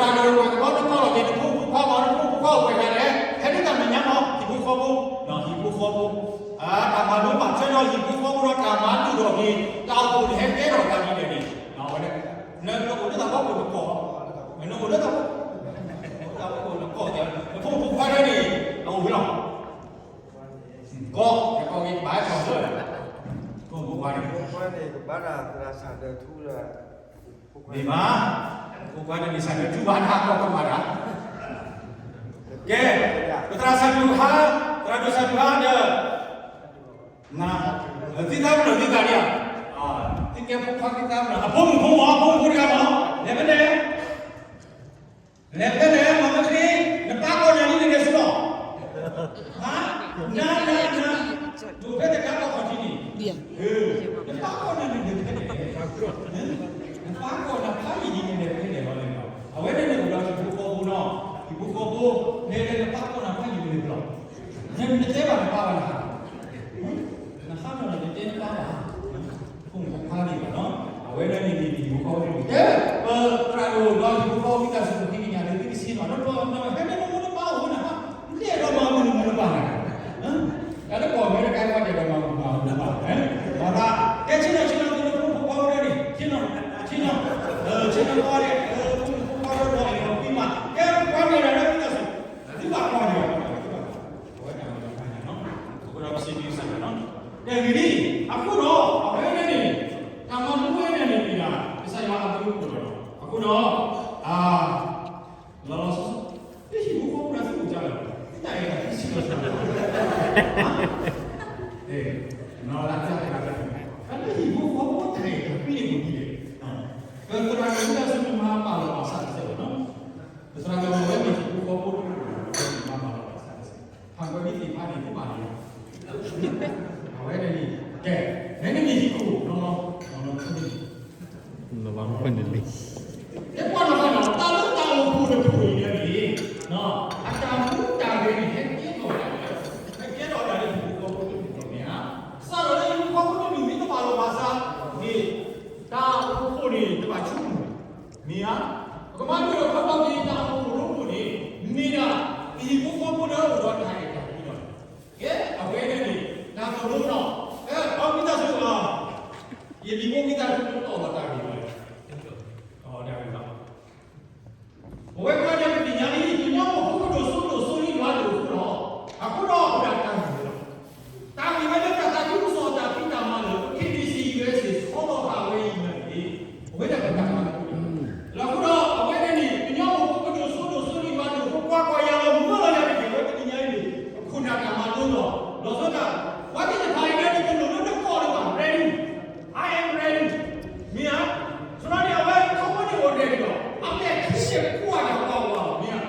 တၢ်လၢပှၤကဘီတကီၢ်လီၤက့ၤ နဖိမုၣ်ဖိခွါမ့ၢ် နဖိမုၣ်ဖိခွါအိၣ်ဝဲဒၣ်လဲၣ်, ဖဲန့ၣ်တၢ်မဲာ်ညါမ့ၢ် ဟံၣ်ဖိဃီဖိ, ဟံၣ်ဖိဃီဖိ, တၢ်မၤလိမၤထွဲဒီးဟံၣ်ဖိဃီဖိဒီး တၢ်မၤလိဒီးက့ၤ တၢ်အိၣ်ဖှိၣ်န့ၣ် ဟဲကဲထီၣ်တၢ်ဒ်လဲၣ်န့ၣ်, နအိၣ်လၢတၢ်ဖီခိၣ်နကီၢ်, နအိၣ်လၢတၢ်ဖီခိၣ်နကီၢ်, နဖိမုၣ်ဖိခွါန့ၣ် အအိၣ်ဝဲလီၤ. ကီၢ်, ကီၢ်ဂ့ၤ ကဘၣ်ဟဲထီၣ်လၢ ဖိမုၣ်ဖိခွါန့ၣ် ကဘၣ်တၢ်သရၣ်စၢ်ဒၢထူလၢ မ့ၢ်ဘၣ်, ဖိခွါတမ့ၢ်စၢ်ဒၢထူဘၣ် နဟးကီၢ်ကမၣ်တၢ်, ကဲ, ပသရၣ်စၢ်ဒူၣ်ဟါ, သရၣ်ဒိၣ်စၢ်ဒူၣ်ဟါဒီး သံသးပနီၣ်သံသးဒံးဧါ, သုကဲဖိခွါသံသးပနီၣ် အဖိမုၣ်ဖိမ့ၢ် အဖိမုၣ်ဖိတဂၤမ့ၢ်, လဲၤဖဲလဲၣ် လဲၤဖဲလဲၣ် မၤမ့ၢ်ကနံၤ, နပၢ်ကိးနၤဒ်န့ၣ်န့ၣ်ဆူလီၤ. ဟါ, နၤ နၤ နၤ, ဒိၣ်ဖဲတကးကီၢ်ခီၣ်ထံးန့ၣ်, နပၢ်ကိးနၤဒ်န့ၣ်န့ၣ်, နပၢ်ကိးနၤဖးယံာ်ဒ်န့ၣ်န့ၣ် ဖဲလဲၣ်လီၤန့ၣ်လီၤ. အဝဲန့ၣ်န့ၣ်အိၣ်ဒီးဟံၣ်ဖိဃီဖိနီၤ, ဟံၣ်ဖိဃီဖိ, လဲၤလဲၤနပၢ်ကိးနၤဖးယံာ်ဒ်န့ၣ်လီၤ. နတတဲဘၣ်နပၢ်ဘၣ်နဟါ, နဟါနီၤနီၤ နတဲနပၢ်ဘၣ်, ဖိမုၣ်ဖိခွါန့ၣ်လီၤနီၤ, အဝဲဒၣ်န့ၣ်န့ၣ် ဟံၣ်ဖိဃီဖိန့ၣ် ကဲ, ပသရၣ်ဒိၣ်ဒီးဟံၣ်ဖိဃီဖိ မ့ၢ်တၢ်စူၢ်က့ၤနာ်က့ၤ သုကဆ့ၣ်နီၤ ဒီးဟဲလၢနမိၢ်နပၢ်အအိၣ်နၤ, နအဲၣ်ဒိးမၤမုၢ်နမိၢ်နပၢ်နၤ, တၢ်တကိးမ့ၢ်တကဲကီၢ်ဒဲးဒီးမၤမုၢ်မၤမုၢ်နပၢ်, မၤသး, ကဲဆ့ၣ်နီၤဆ့ၣ်နီၤ သုနဖိမုၣ်ဖိခွါဝဲဒၣ်န့ၣ် ဆ့ၣ်နီၤ, ဆ့ၣ်နီၤ, ဆ့ၣ်နီၤကီၢ်ဒဲး, ဖိမုၣ်ဖိခွါဝဲဒၣ်န့ၣ် မၤမုၢ်မၤ, ကဲပှၤမ့ၢ်ဒၣ်လၢသုတၢ်စူၢ်, သုဘၣ်ကွၢ်န့ၣ် အဝဲတၢ်မၤတဖၣ်ညါနီၤ, အဃိဒီးပစံးဘျုးကစၢ်ယွၤနီၤ, တဂ့ၤန့ၣ်, အဃိဒီး အဝဲန့ၣ်န့ၣ်, တၢ်မၤလိဝဲန့ၣ်န့ၣ်မ့ၢ်ဒၣ် ကစၢ်ယွၤအဘျုးအဖှိၣ်လီၤ. အဃိဒီး, အ, လီၤလီၤဆီဆီ, သုဟံၣ်ဖိဃီဖိဒီးသုအိၣ်ကၢလီၤ, သုတၢ်အဲၣ်တၢ်ကွံဆံးလီၤစှၤလီၤ, အဲ, နီၢ်လၢတၢ်အဲၣ်တၢ်ကွံ, တၢ်လၢဟံၣ်ဖိဃီဖိတၢ်အဲၣ်တၢ်ကွံန့ၣ်အိၣ်ဒ်လဲၣ်, ပသရၣ်ကမၤတၢ်ဆူၣ်မၤပာ်လီၤဘၣ်ဆၣ်တစဲးလီၤနီၤ, ပသရၣ်ကမၤဝဲမ့ၢ်ဟံၣ်ဖိဃီဖိတအိၣ်ဒီး မၤပာ်လီၤဘၣ်ဆၣ်တစဲး, ဟးကွဲမ့ၢ်သ့ၣ်တဖၣ်န့ၣ် သုဘၣ်န့ၣ်လီၤ, အဝဲန့ၣ်န့ၣ်, ကဲ, မ့မ့ၢ်န့ၣ်ဟံၣ်ခိၣ်နီၤ, နလီၤနခွဲးန့ၣ်လံ ကဲပှၤနီၢ်နီၢ် တၢ်လၢတၢ်အိၣ်ဖှိၣ်တဖှိၣ်အံၤန့ၣ်, အတၢ်မူတၢ်ဂဲၤန့ၣ် ဟဲကဲထီၣ်ဝဲဒၣ်, ဟဲကဲထီၣ်ဝဲဒၣ်လၢဟံၣ်ဖိဃီဖိတဖှိၣ်မ့ၢ်ဧါ, စးထီၣ်လၢဟံၣ်ဖိဃီဖိတဖှိၣ်မ့ၢ်တဘၣ်လီၤဘၣ်ဆၣ်န့ၣ်, တၢ်အိၣ်ဖှိၣ်န့ၣ် တဘၣ်ဆိကမိၣ်, မ့ၢ်ဧါ, ပကမၤလိဒီးခီဖျိက့ၤတၢ်အိၣ်ဖှိၣ်တဖှိၣ်န့ၣ်, မ့ၢ်ဒၣ် ပဟံၣ်ဖိဃီဖိလၢအိၣ်ဒီးတၢ်အဲၣ်တၢ်ကွံလီၤ. ကဲ, အဝဲန့ၣ်န့ၣ်, တၢ်သိၣ်လိနီၤ, အဝဲမ့ၢ်တၢ်သိၣ်လိ, ယလံၤဖိမ့ၢ်တၢ်သိၣ်လိတီၢ်လီၤတၢ်ဂ့ၢ်လီၤ, တၢ်ဂ့ၢ်လီၤ, ပဝဲကိးဂၤဒဲးပသ့ၣ်ညါလံ, ကညီဖိဒိၣ်စိဒိၣ်စိလံယွၤဒိၣ်အဃိလီၤ, အဃိဒီးအိၣ်ဒၣ်တၢ်ဂ့ၢ်လီၤ, တၢ်ဂ့ၢ်ဝဲလၢတၢ်သးခုကစီၣ်တၢ်ဖံးတၢ်မၤလၢ ပ KBC USA ဆီလီၤဃာ်ဝဲအံၤန့ၣ်, အဝဲဒၣ်ပတၢ်မၤလိ, လီၤအဃိဒီးအဝဲန့ၣ်န့ၣ် ကညီဖိဒိၣ်စိဒိၣ်စိလံယွၤဒိၣ်အဃိ ကွၢ်ကွၢ်ယၤလီၤမုၢ်လီၤယၤတက့ၢ် အဝဲတနံၤညါအံၤန့ၣ် ပခိၣ်နၢ်တၢ်မၤလိလီၤ, လီၤဆီဒၣ်, ပှၤသ့ၣ်တဖၣ်အံၤန့ၣ် တလိၣ်လၢနကိးလၢၤဘၣ် ready, I am ready, မ့ၢ်ဧါ, ဆိုတော့န့ၣ် အဝဲခီဖျိန့ၣ်အိၣ် ready လီၤ, အမဲာ်ချံန့ၣ်ကွၢ်တၢ်ဝးဝးလီၤ မ့ၢ်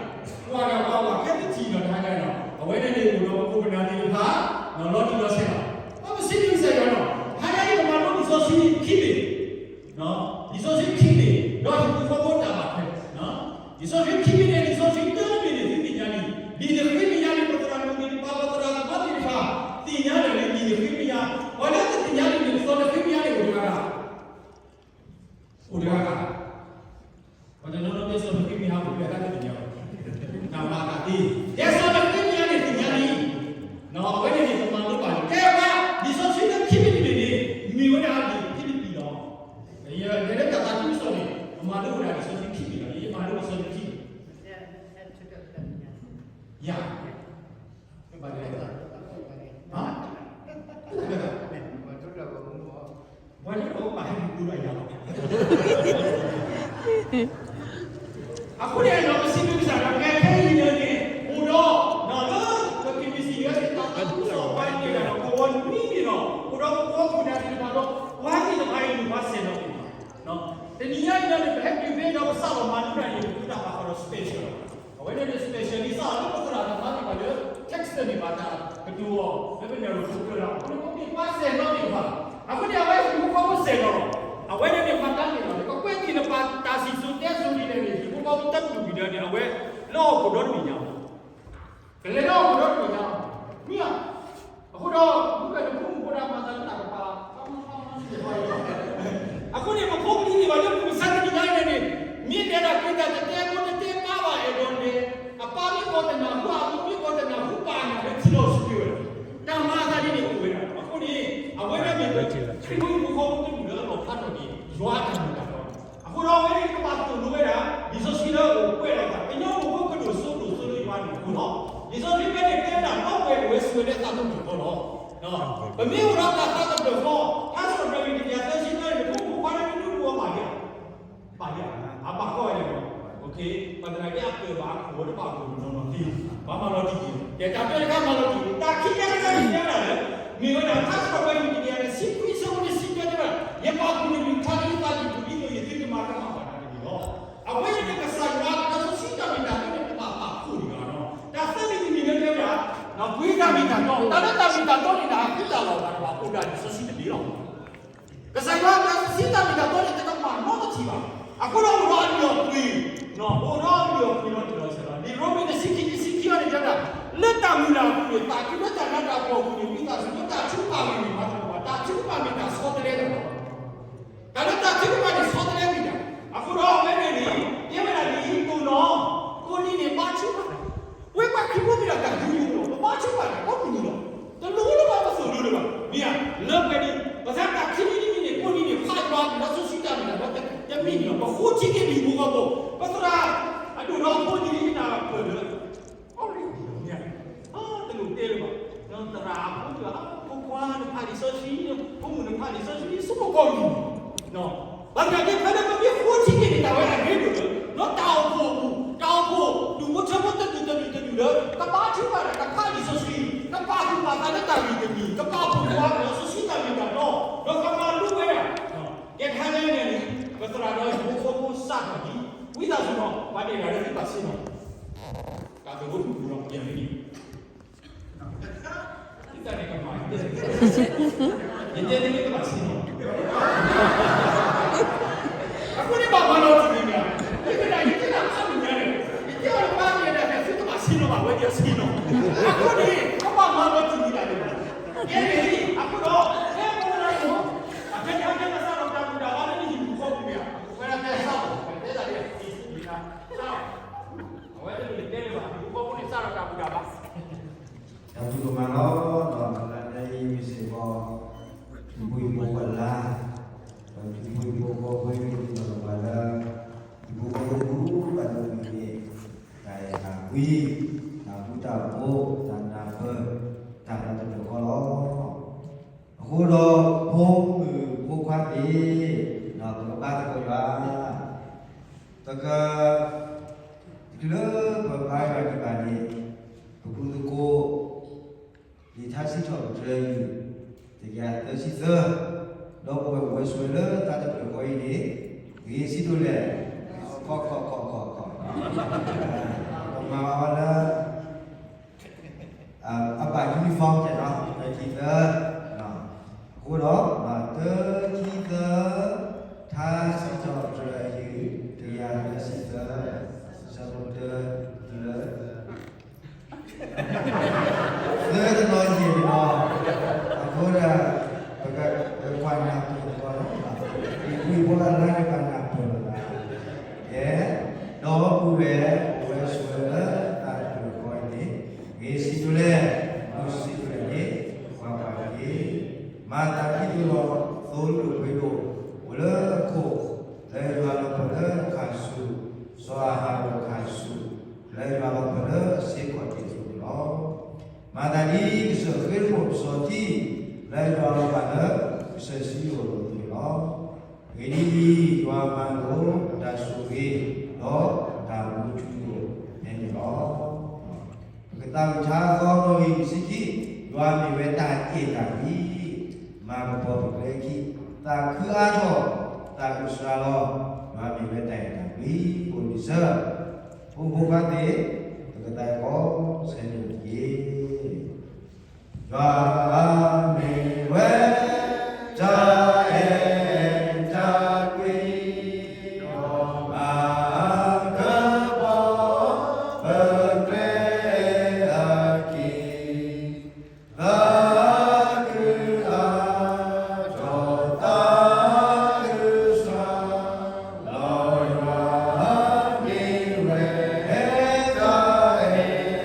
ဧါ, ကွၢ်တၢ်ဝးဝး ကဲသထံၣ်လီၤတဟါညါလီၤ, အဝဲန့ၣ်န့ၣ်အိၣ်ဒီးပခိၣ်ပနၢ်သ့ၣ်တဖၣ် လီၤတံၢ်လီၤဆဲးလီၤ, ဘၣ်ပစံးဘျုးကစၢ်ယွၤလီၤ, တဟါညါအံၤပမၤလိလံာ်စီဆှံခံဘ့ၣ် လံာ်စီဆှံခံဘ့ၣ် ဒီးဟံၣ်ဖိဃီဖိတၢ်ဘၣ်ထွဲ, လံာ်စီဆှံခံဘ့ၣ်န့ၣ် လံာ်စီဆှံတဘ့ၣ်န့ၣ် သုသ့ၣ်ညါလံ, လံာ်နဃ့မဲာ်ညါန့ၣ် ပသရၣ်မုၣ်သ့ၣ်တဖၣ် ပသရၣ်သမါသ့ၣ်တဖၣ် သ့ၣ်ညါလၢာ်လံ လံာ်နဃ့မဲာ်ညါ, ပှၤလၢတသ့ၣ်ညါလံန့ၣ် စီၤနဃ့မဲာ်ညါန့ၣ်အိၣ်တဂၤဧါ, အိၣ်တဂၤဧါ, ပှၤတနီၤနီၤတဲစီၤနဃ့မဲာ်ညါအိၣ်တဂၤ တၢ်တသ့ၣ်ညါဘၣ်, တၢ်မၤအသးသ့, တဲစီၤနဃ့မဲာ်ညါန့ၣ်သ့ၣ်ညါလံ အဝဲန့ၣ်န့ၣ် ပမၤလိဘၣ်န့ၣ် ကဲဝဲ လံာ်စီဆှံလၢခံဘ့ၣ်တဘ့ၣ်န့ၣ် မ့ၢ်ဝဲဒၣ်လံာ်ဖံလံးပံၤလီၤ. ယလဲၤလၢတၢ်သးခုကစီၣ်န့ၣ် ပမၤလိဝဲဒၣ်လံာ်စီဆှံခံဘ့ၣ်လီၤ. ယမၤလိလံာ်စီဆှံခံဘ့ၣ်, ယၤ, ဘၣ်လဲၣ်, ဟါ, ပှၤလၢပဘၣ်ဟဲဒုးပူၤဒီးယၤလီၤ. အဃိန့ၣ်ဒီး ပစံးဘျုးကစၢ်ယွၤ ကဲခဲအံၤန့ၣ်န့ၣ် အိၣ်ဒီး ဒီးလၢ ပ KBC ယွၤသ့ၣ်တဖၣ် တၢ်သးခုကစီၣ်ပှၤန့ၣ်ဒီး ကဝီၤနွံဘ့ၣ်ဒီး အိၣ်ဒီးပကိးခိၣ်နၢ်သ့ၣ်တဖၣ်ဒီး ပှၤသ့ၣ်တဖၣ်အံၤန့ၣ် ပှၤဆဲးလီၤသ့ၣ်တဖၣ်, တနံၤညါအံၤန့ၣ် ပဟဲတုၤဖဲဒီးပစးလီၤမၤလိတၢ်န့ၣ် ပကတၢ်ဘၣ်ဃးဒီး special လီၤ. အဝဲန့ၣ်န့ၣ် special လံ စးလီၤလၢပသရၣ်သမါသ့ၣ်တဖၣ်လၢ text န့ၣ်ဘၣ်တၢ်ကတိၤအီၤ လၢပနဲၣ်ရွဲၣ်ခိၣ်ကျၢၢ်လီၤ. အဃိန့ၣ် ပမ့ၢ်ပှၤဆဲးလီၤသ့ၣ်တဖၣ် အဃိန့ၣ် အဝဲဟံၣ်ဖိဃီဖိဆဲးလီၤလီၤ. အဝဲန့ၣ်န့ၣ် ပှၤတၢ်န့ၣ်လီၤန့ၣ် ကကွဲးက့ၤနပၢ်တၢ်စံၣ်စိၤတဲစိၤဒ်လဲၣ်န့ၣ် ဟံၣ်ဖိဃီဖိတၢ်တူၢ်ဝံၤဒီးန့ၣ် အဝဲလၢဟီၣ်ခိၣ်ဒီတဘ့ၣ်ညါလီၤ. ကလဲၤလၢဟီၣ်ခိၣ်ဒီတဘ့ၣ်ညါလီၤ. မ့ၢ်ဧါ. အဃိဒီး မ့ၢ်ပဖိမုၣ်ဖိဒၣ်မၤသးလၢတၢ်ကပၤ အဃိန့ၣ် ပဖိပလံၤသ့ၣ်တဖၣ်လၢပကစၢ်တနံၤညါအံၤန့ၣ်န့ၣ် မ့ၢ်တဲဒၣ်က့ၤတၢ်တတဲဖိတတဲ တနၢ်ဟူအမိၢ်မ့ၢ်ကီးတနၢ်ဟူပာ်နၤလၢထံလီၤဆူၣ်က့ၤဝဲဒၣ်, တၢ်မၤအသးဒ်န့ၣ်အိၣ်ဝဲဒၣ်. အဃိန့ၣ် အဝဲန့ၣ်မ့ၢ်ဝဲ ခရံာ်ဖိမူခိၣ်ဖိတဒူၣ်လၢအလီၤဖးထီၣ်က့ၤ ယွၤအတၢ်မ့ၢ်တၢ်တီ. အဃိဒီးအဝဲန့ၣ်ကဘၣ်သိၣ်လိဝဲဒၣ် လံာ်စီဆှံလၢအအိၣ်ကွဲးလီၤသး ကညီမုၣ်ဖိကဒိၣ်စိဒိၣ်စိလၢယွၤန့ၣ်အဃိလီၤ. လံာ်စီဆှံဖဲန့ၣ်တဲဝဲဒၣ် ဒီပုၢ်ဝဲၢ်အိၣ်ဝဲဆိးဝဲလၢသးသမူထီၣ်လီၤ. ပမ့ၢ်အိၣ်ဒီးတၢ်သးကတၢၢ်ဃီ ထါစံးထီၣ်ပတြၢၤ တကယၤသၢဆံသၢန့ၣ် ဖိမုၣ်ဖိခွါလၢနဒူၣ်ဒူၣ်အီၤဘၣ်ယၤ ဘၣ်ယၤ အဘၣ်ဃီဝဲန့ၣ်လီၤ. ပသနာ်က့အပၢၢ်ဘၣ်အခိၣ် တဘၣ်အခိၣ်နီၢ်နီၢ်သ့, ပှၤမၤလီၤတံၢ်က့ၤ, ကဲတၢ်ပၢၢ်တခါမၤလီၤတံၢ်က့ၤ တၢ်ခံးတၢ်တခါန့ၣ်တဲဝဲဒၣ်လၢ မ့ၢ်ဝဲဒၣ်ထါစံးထီၣ်ပတြၢၤ တကယၤသၢဆံခွံ အဆၢဖိတဆံတၢတဲဝဲဒၣ် ယပာ်ဃုာ်နကလုၢ်ကထါလၢယသးကံၢ်ပူၤ ဒ်သိးယသုတမၤကမၣ်ဘၣ်တၢ်တမံၤလီၤ. အဝဲန့ၣ်န့ၣ်ကစၢ်ယွၤတၢ်စီဆှံတၢ်မ့ၢ်တၢ်တီန့ၣ် ပဘၣ်ပာ်ဖှိၣ်န့ၢ်ဘၣ်လီၤ. တၢ်သၢမံၤတမံၤလၢတဲဝဲဒၣ် ပှ့ၤတၢ်မ့ၢ်တၢ်တီ, တၢ်လၢတၢ်မ့ၢ်တၢ်တီန့ၣ် တၢ်ဃူတၢ်လီၢ်ဘၣ်တဘၣ်အိၣ်ဒၣ်လံာ်စီဆှံတဘ့ၣ်လီၤ. ကစၢ်ယွၤတၢ်စီဆှံတၢ်မ့ၢ်တၢ်တီန့ၣ် တကမၣ်နီတထံၣ်ဘၣ်. အဃိဒီးအိၣ်ဒီးအလုၢ်အပှ့ၤ, အိၣ်ဒီးအလုၢ်အပှ့ၤလီၤတံၢ်လီၤဆဲးလီၤ. လံာ်ရိမ့ၤတဆံခံ ခံဆံခံအံၤန့ၣ်တဲဝဲဒၣ် လၢတၢ်မုၢ်လၢ်အပူၤန့ၣ် သးခုလၢတၢ်နးတၢ်ဖှီၣ်အပူၤန့ၣ် ဝံသးစူၤလၢတၢ်ထုကဖၣ်ဂ့ၤန့ၣ် မၤသကိးဘၣ်, တၢ်ထုကဖၣ်မ့ၢ်တၢ်ဆီတလဲလီၤ. တၢ်လၢတၢ်ထုကဖၣ်န့ၣ် ဆီတလဲမ့ၢ်ဒၣ်. အဃိဒီးအဝဲန့ၣ်န့ၣ် တဲဝဲဒၣ်လံာ်အံၤ ကိးနီၢ်, ကိးနံၤန့ၣ်ဘါထုကဖၣ်, ပဝဲပှၤခရံာ်ဖိမ့ၢ်ဒၣ်တၢ်ယူးယီၣ်လီၤ, ပဘါထုကဖၣ်တၢ်ကိးမုၢ်နံၤလီၤ. တလိၣ်လၢပှၤပသိၣ်လိလၢၤဘၣ်. မ့ၢ်ဧါ, လၢပှဲၤန့ၣ် ပသးတၢ်ခံမံၤတမံၤန့ၣ် ကိးနံၤန့ၣ် ဖးယွၤတၢ်စီဆှံတၢ်မ့ၢ်တၢ်တီတမံၤန့ၣ်လီၤ. ပဃိထံက့ၤဘံၣ်ဖိဃီဖိ, ပသရၣ်အဒိၣ်ဒီးအဖိဒ်န့ၣ်နၢ်ပၢၢ်လၢ အီၣ်ရ့ၣ်န့ၣ် တလိၣ်တဲလၢၤဘၣ်. သရၣ်အဖိဒ် ဖိခွါနဖးလံာ်စီဆှံ, ဖိမုၣ်နဖးလံာ်စီဆှံ ဆိကမိၣ်ကီၢ်မုၢ်, ဘၣ်ဆၣ်က့ၤဖဲလၢပမ့ၢ်ဃိထံက့ၤန့ၣ် တၢ်ဝဲအရ့ဒိၣ်လၢ နီၢ်တၢ်အိၣ်ဖှိၣ်အပူၤ, တၢ်အိၣ်ဖှိၣ်ဒူၣ်ဖိထၢဖိတဒူၣ်တဒူၣ်တဒူၣ်လၢ ကဘါထုကဖၣ်တၢ်, ကဖးလံာ်စီဆှံ, ကပာ်သူၣ်ပာ်သးလၢတၢ်ဂ့ၢ်တမံၤ, ကပာ်ဖှိၣ်ပှၤသးလၢတၢ်ဂ့ၢ်တမံၤ, ကပာ်ဖှိၣ်ဝဲဒၣ်, ဒီးကမၤလိဝဲဒၣ်. ကဲခါလဲၣ်န့ၣ် ပသရၣ်ဒီးဟံၣ်ဖိဃီဖိစးထီၣ်ဒံး, ဝံသးစူၤနီၢ်, ပှၤန့ၢ်ဒၣ်လၢသုဘၣ်ဆ့ၣ်နီၤ တၢ်သဂိၢ်တပူၤလီၤ ယမ့ၢ်န့ၣ် ယတၢ်န့ၣ်ကမၤ ယတဲန့ၣ်ကဘၣ်ဆ့ၣ်နီၤ အဃိန့ၣ်ဘၣ်မၤလီၤတံၢ်န့ၣ်, ယကဒၣ်ယတဲဒၣ်ဖးမုၢ်ညါန့ၣ်, ယတဲအီၤတဘၣ်န့ၣ်ဒၣ်န့ၣ် သုကဘၣ်ဆ့ၣ်နီၤဘၣ်ဝဲယဆ့ၣ်နီၤ, အဃိန့ၣ် ကဘၣ်မၤလီၤတံၢ်န့ၣ်ဒၣ်န့ၣ်, ယဲန့ၣ် အဃိဒီး ဟဲမၤလီၤတံၢ်, အခဲအံၤ အခဲအံၤ စးထီၣ်တၢ်ဘူၣ်တၢ်ဘါလၢနဟံၣ်ပူၤဃီပူၤန့ၣ်, ဝဲဒၣ်တဲစးထီၣ် တဲဒၣ်န့ၣ် စးထီၣ် အဝဲတမ့ၢ်တဲလၢၤဘၣ်, ဟံၣ်ဖိဃီဖိန့ၣ် စးထီၣ်တၢ်ဘူၣ်တၢ်ဘါ တၢ်ဘူၣ်ကမၤလီၤ, ဒီးလၢအံၤမ့ၢ်စ့ၢ်ကီး ဟံၣ်ဖိဃီဖိအလါ, ဒီးဟံၣ်ဖိဃီဖိအဝဲန့ၣ် ပလီၤဘၣ်လၢ ဟံၣ်ဖိဃီဖိပူၤ ဘၣ်တမုာ်န့ၣ် တၢ်အဲၣ်တၢ်ကွံ, တၢ်ဃူတၢ်ဖိး, တၢ်နၢ်ပၢၢ်, တၢ်မၤတၢ်တဖျၢၣ်ဃီလီၤ. အဃိဒီး ဖိမုၣ်ဖိခွါသ့ၣ်, ပကဘါသကိးယွၤ, ပက, တချုးလၢပဘါယွၤဒံးဘၣ်န့ၣ်, ပဖုသကိး လံာ်ထါစံးထီၣ်ပတြၢၤ တကယၤသၢဆံသၢ, ဒီပုၢ်ဝဲၢ်အိၣ်ဝဲဆိးဝဲလၢသးတဖျၢၣ်ဃီအံၤန့ၣ်, ဂ့ၤဆံးဒိၣ်လဲၣ်, ခီခီခီခီခီ, ပမၤအီၤလၢ အဘၣ် uniform တနီၤ သၢဆံသၢ, အဃိဒီး သၢဆံသၢ, ထါစံးထီၣ်ပတြၢၤ တကယၤသၢဆံသၢ, ဆၢဖိတၢတုၤလၢ သၢတနီၤယဲၢ်တနီၤ, အဃိဒီး ပကကွၢ်နၢ်ပၢၢ်သကိးလီၤ, ဟံၣ်ဖိဃီဖိအလါန့ၣ်ဘၣ်နၢ်ပၢၢ်လီၤ, ကဲ, ဒီပုၢ်ဝဲၢ်အိၣ်ဝဲဆိးဝဲလၢသးတဖျၢၣ်ဃီအံၤန့ၣ်, ဂ့ၤဆံးဒိၣ်လဲၣ်, ဒိၣ်ဆံးဒိၣ်လဲၣ်န့ၣ်, ပှၤပှၤတက့ၢ်, မၤသးဒ်သိးဒီး သိလိာ်ကွဲလိာ် အိၣ်လၢခိၣ်, လၢယွၤလီၤပှီၢ်လၢခါဆူၣ်, စီၤအၤဟရိၣ်ခါဆူၣ်, လၢယွၤလီၤပှီၢ်လၢစ့ၢ်ကီးတ့ၢ်အသိးန့ၣ်လီၤ. မၤသးဒ်ကစၢၢ်ဃ့ထီၣ်ပစီၤထံ, လၢယွၤလီၤပှီၢ်လၢကစၢၢ်စံယိၣ်အသိးန့ၣ်လီၤ. အဂ့ၢ်ဒ်အံၤ, ယွၤမၤလိာ်တၢ်ဆိၣ်ဂ့ၤ, ဒီးတၢ်မူထူယိာ်ဖဲန့ၣ်လီၤ. ပကသးဝံၣ်ထါသီနီၣ်ဂံၢ်တဆံခံ, ယွၤမ့ၢ်ဝဲတၢ်အဲၣ်တၢ်ကွံ, မၤကပီၤပကျဲခံ, သးခုအါထီၣ်, သးအုးစှၤလီၤ, ယွၤမ့ၢ်ဝဲတၢ်အဲၣ်တၢ်ကွံ, အိၣ်လံစၢၤ, ဖိဖိခွါသ့ၣ်, ပကသးအဲၣ်ကီးဆၢန့ၣ်တက့ၢ်. ယွၤမ့ၢ်ဝဲတၢ်အဲၣ်တၢ်ကွံ, မၤကပီၤပကျဲအခံ, သးခုအါထီၣ်သးအုးစှၤလီၤ, ယွၤမ့ၢ်ဝဲတၢ်အဲၣ်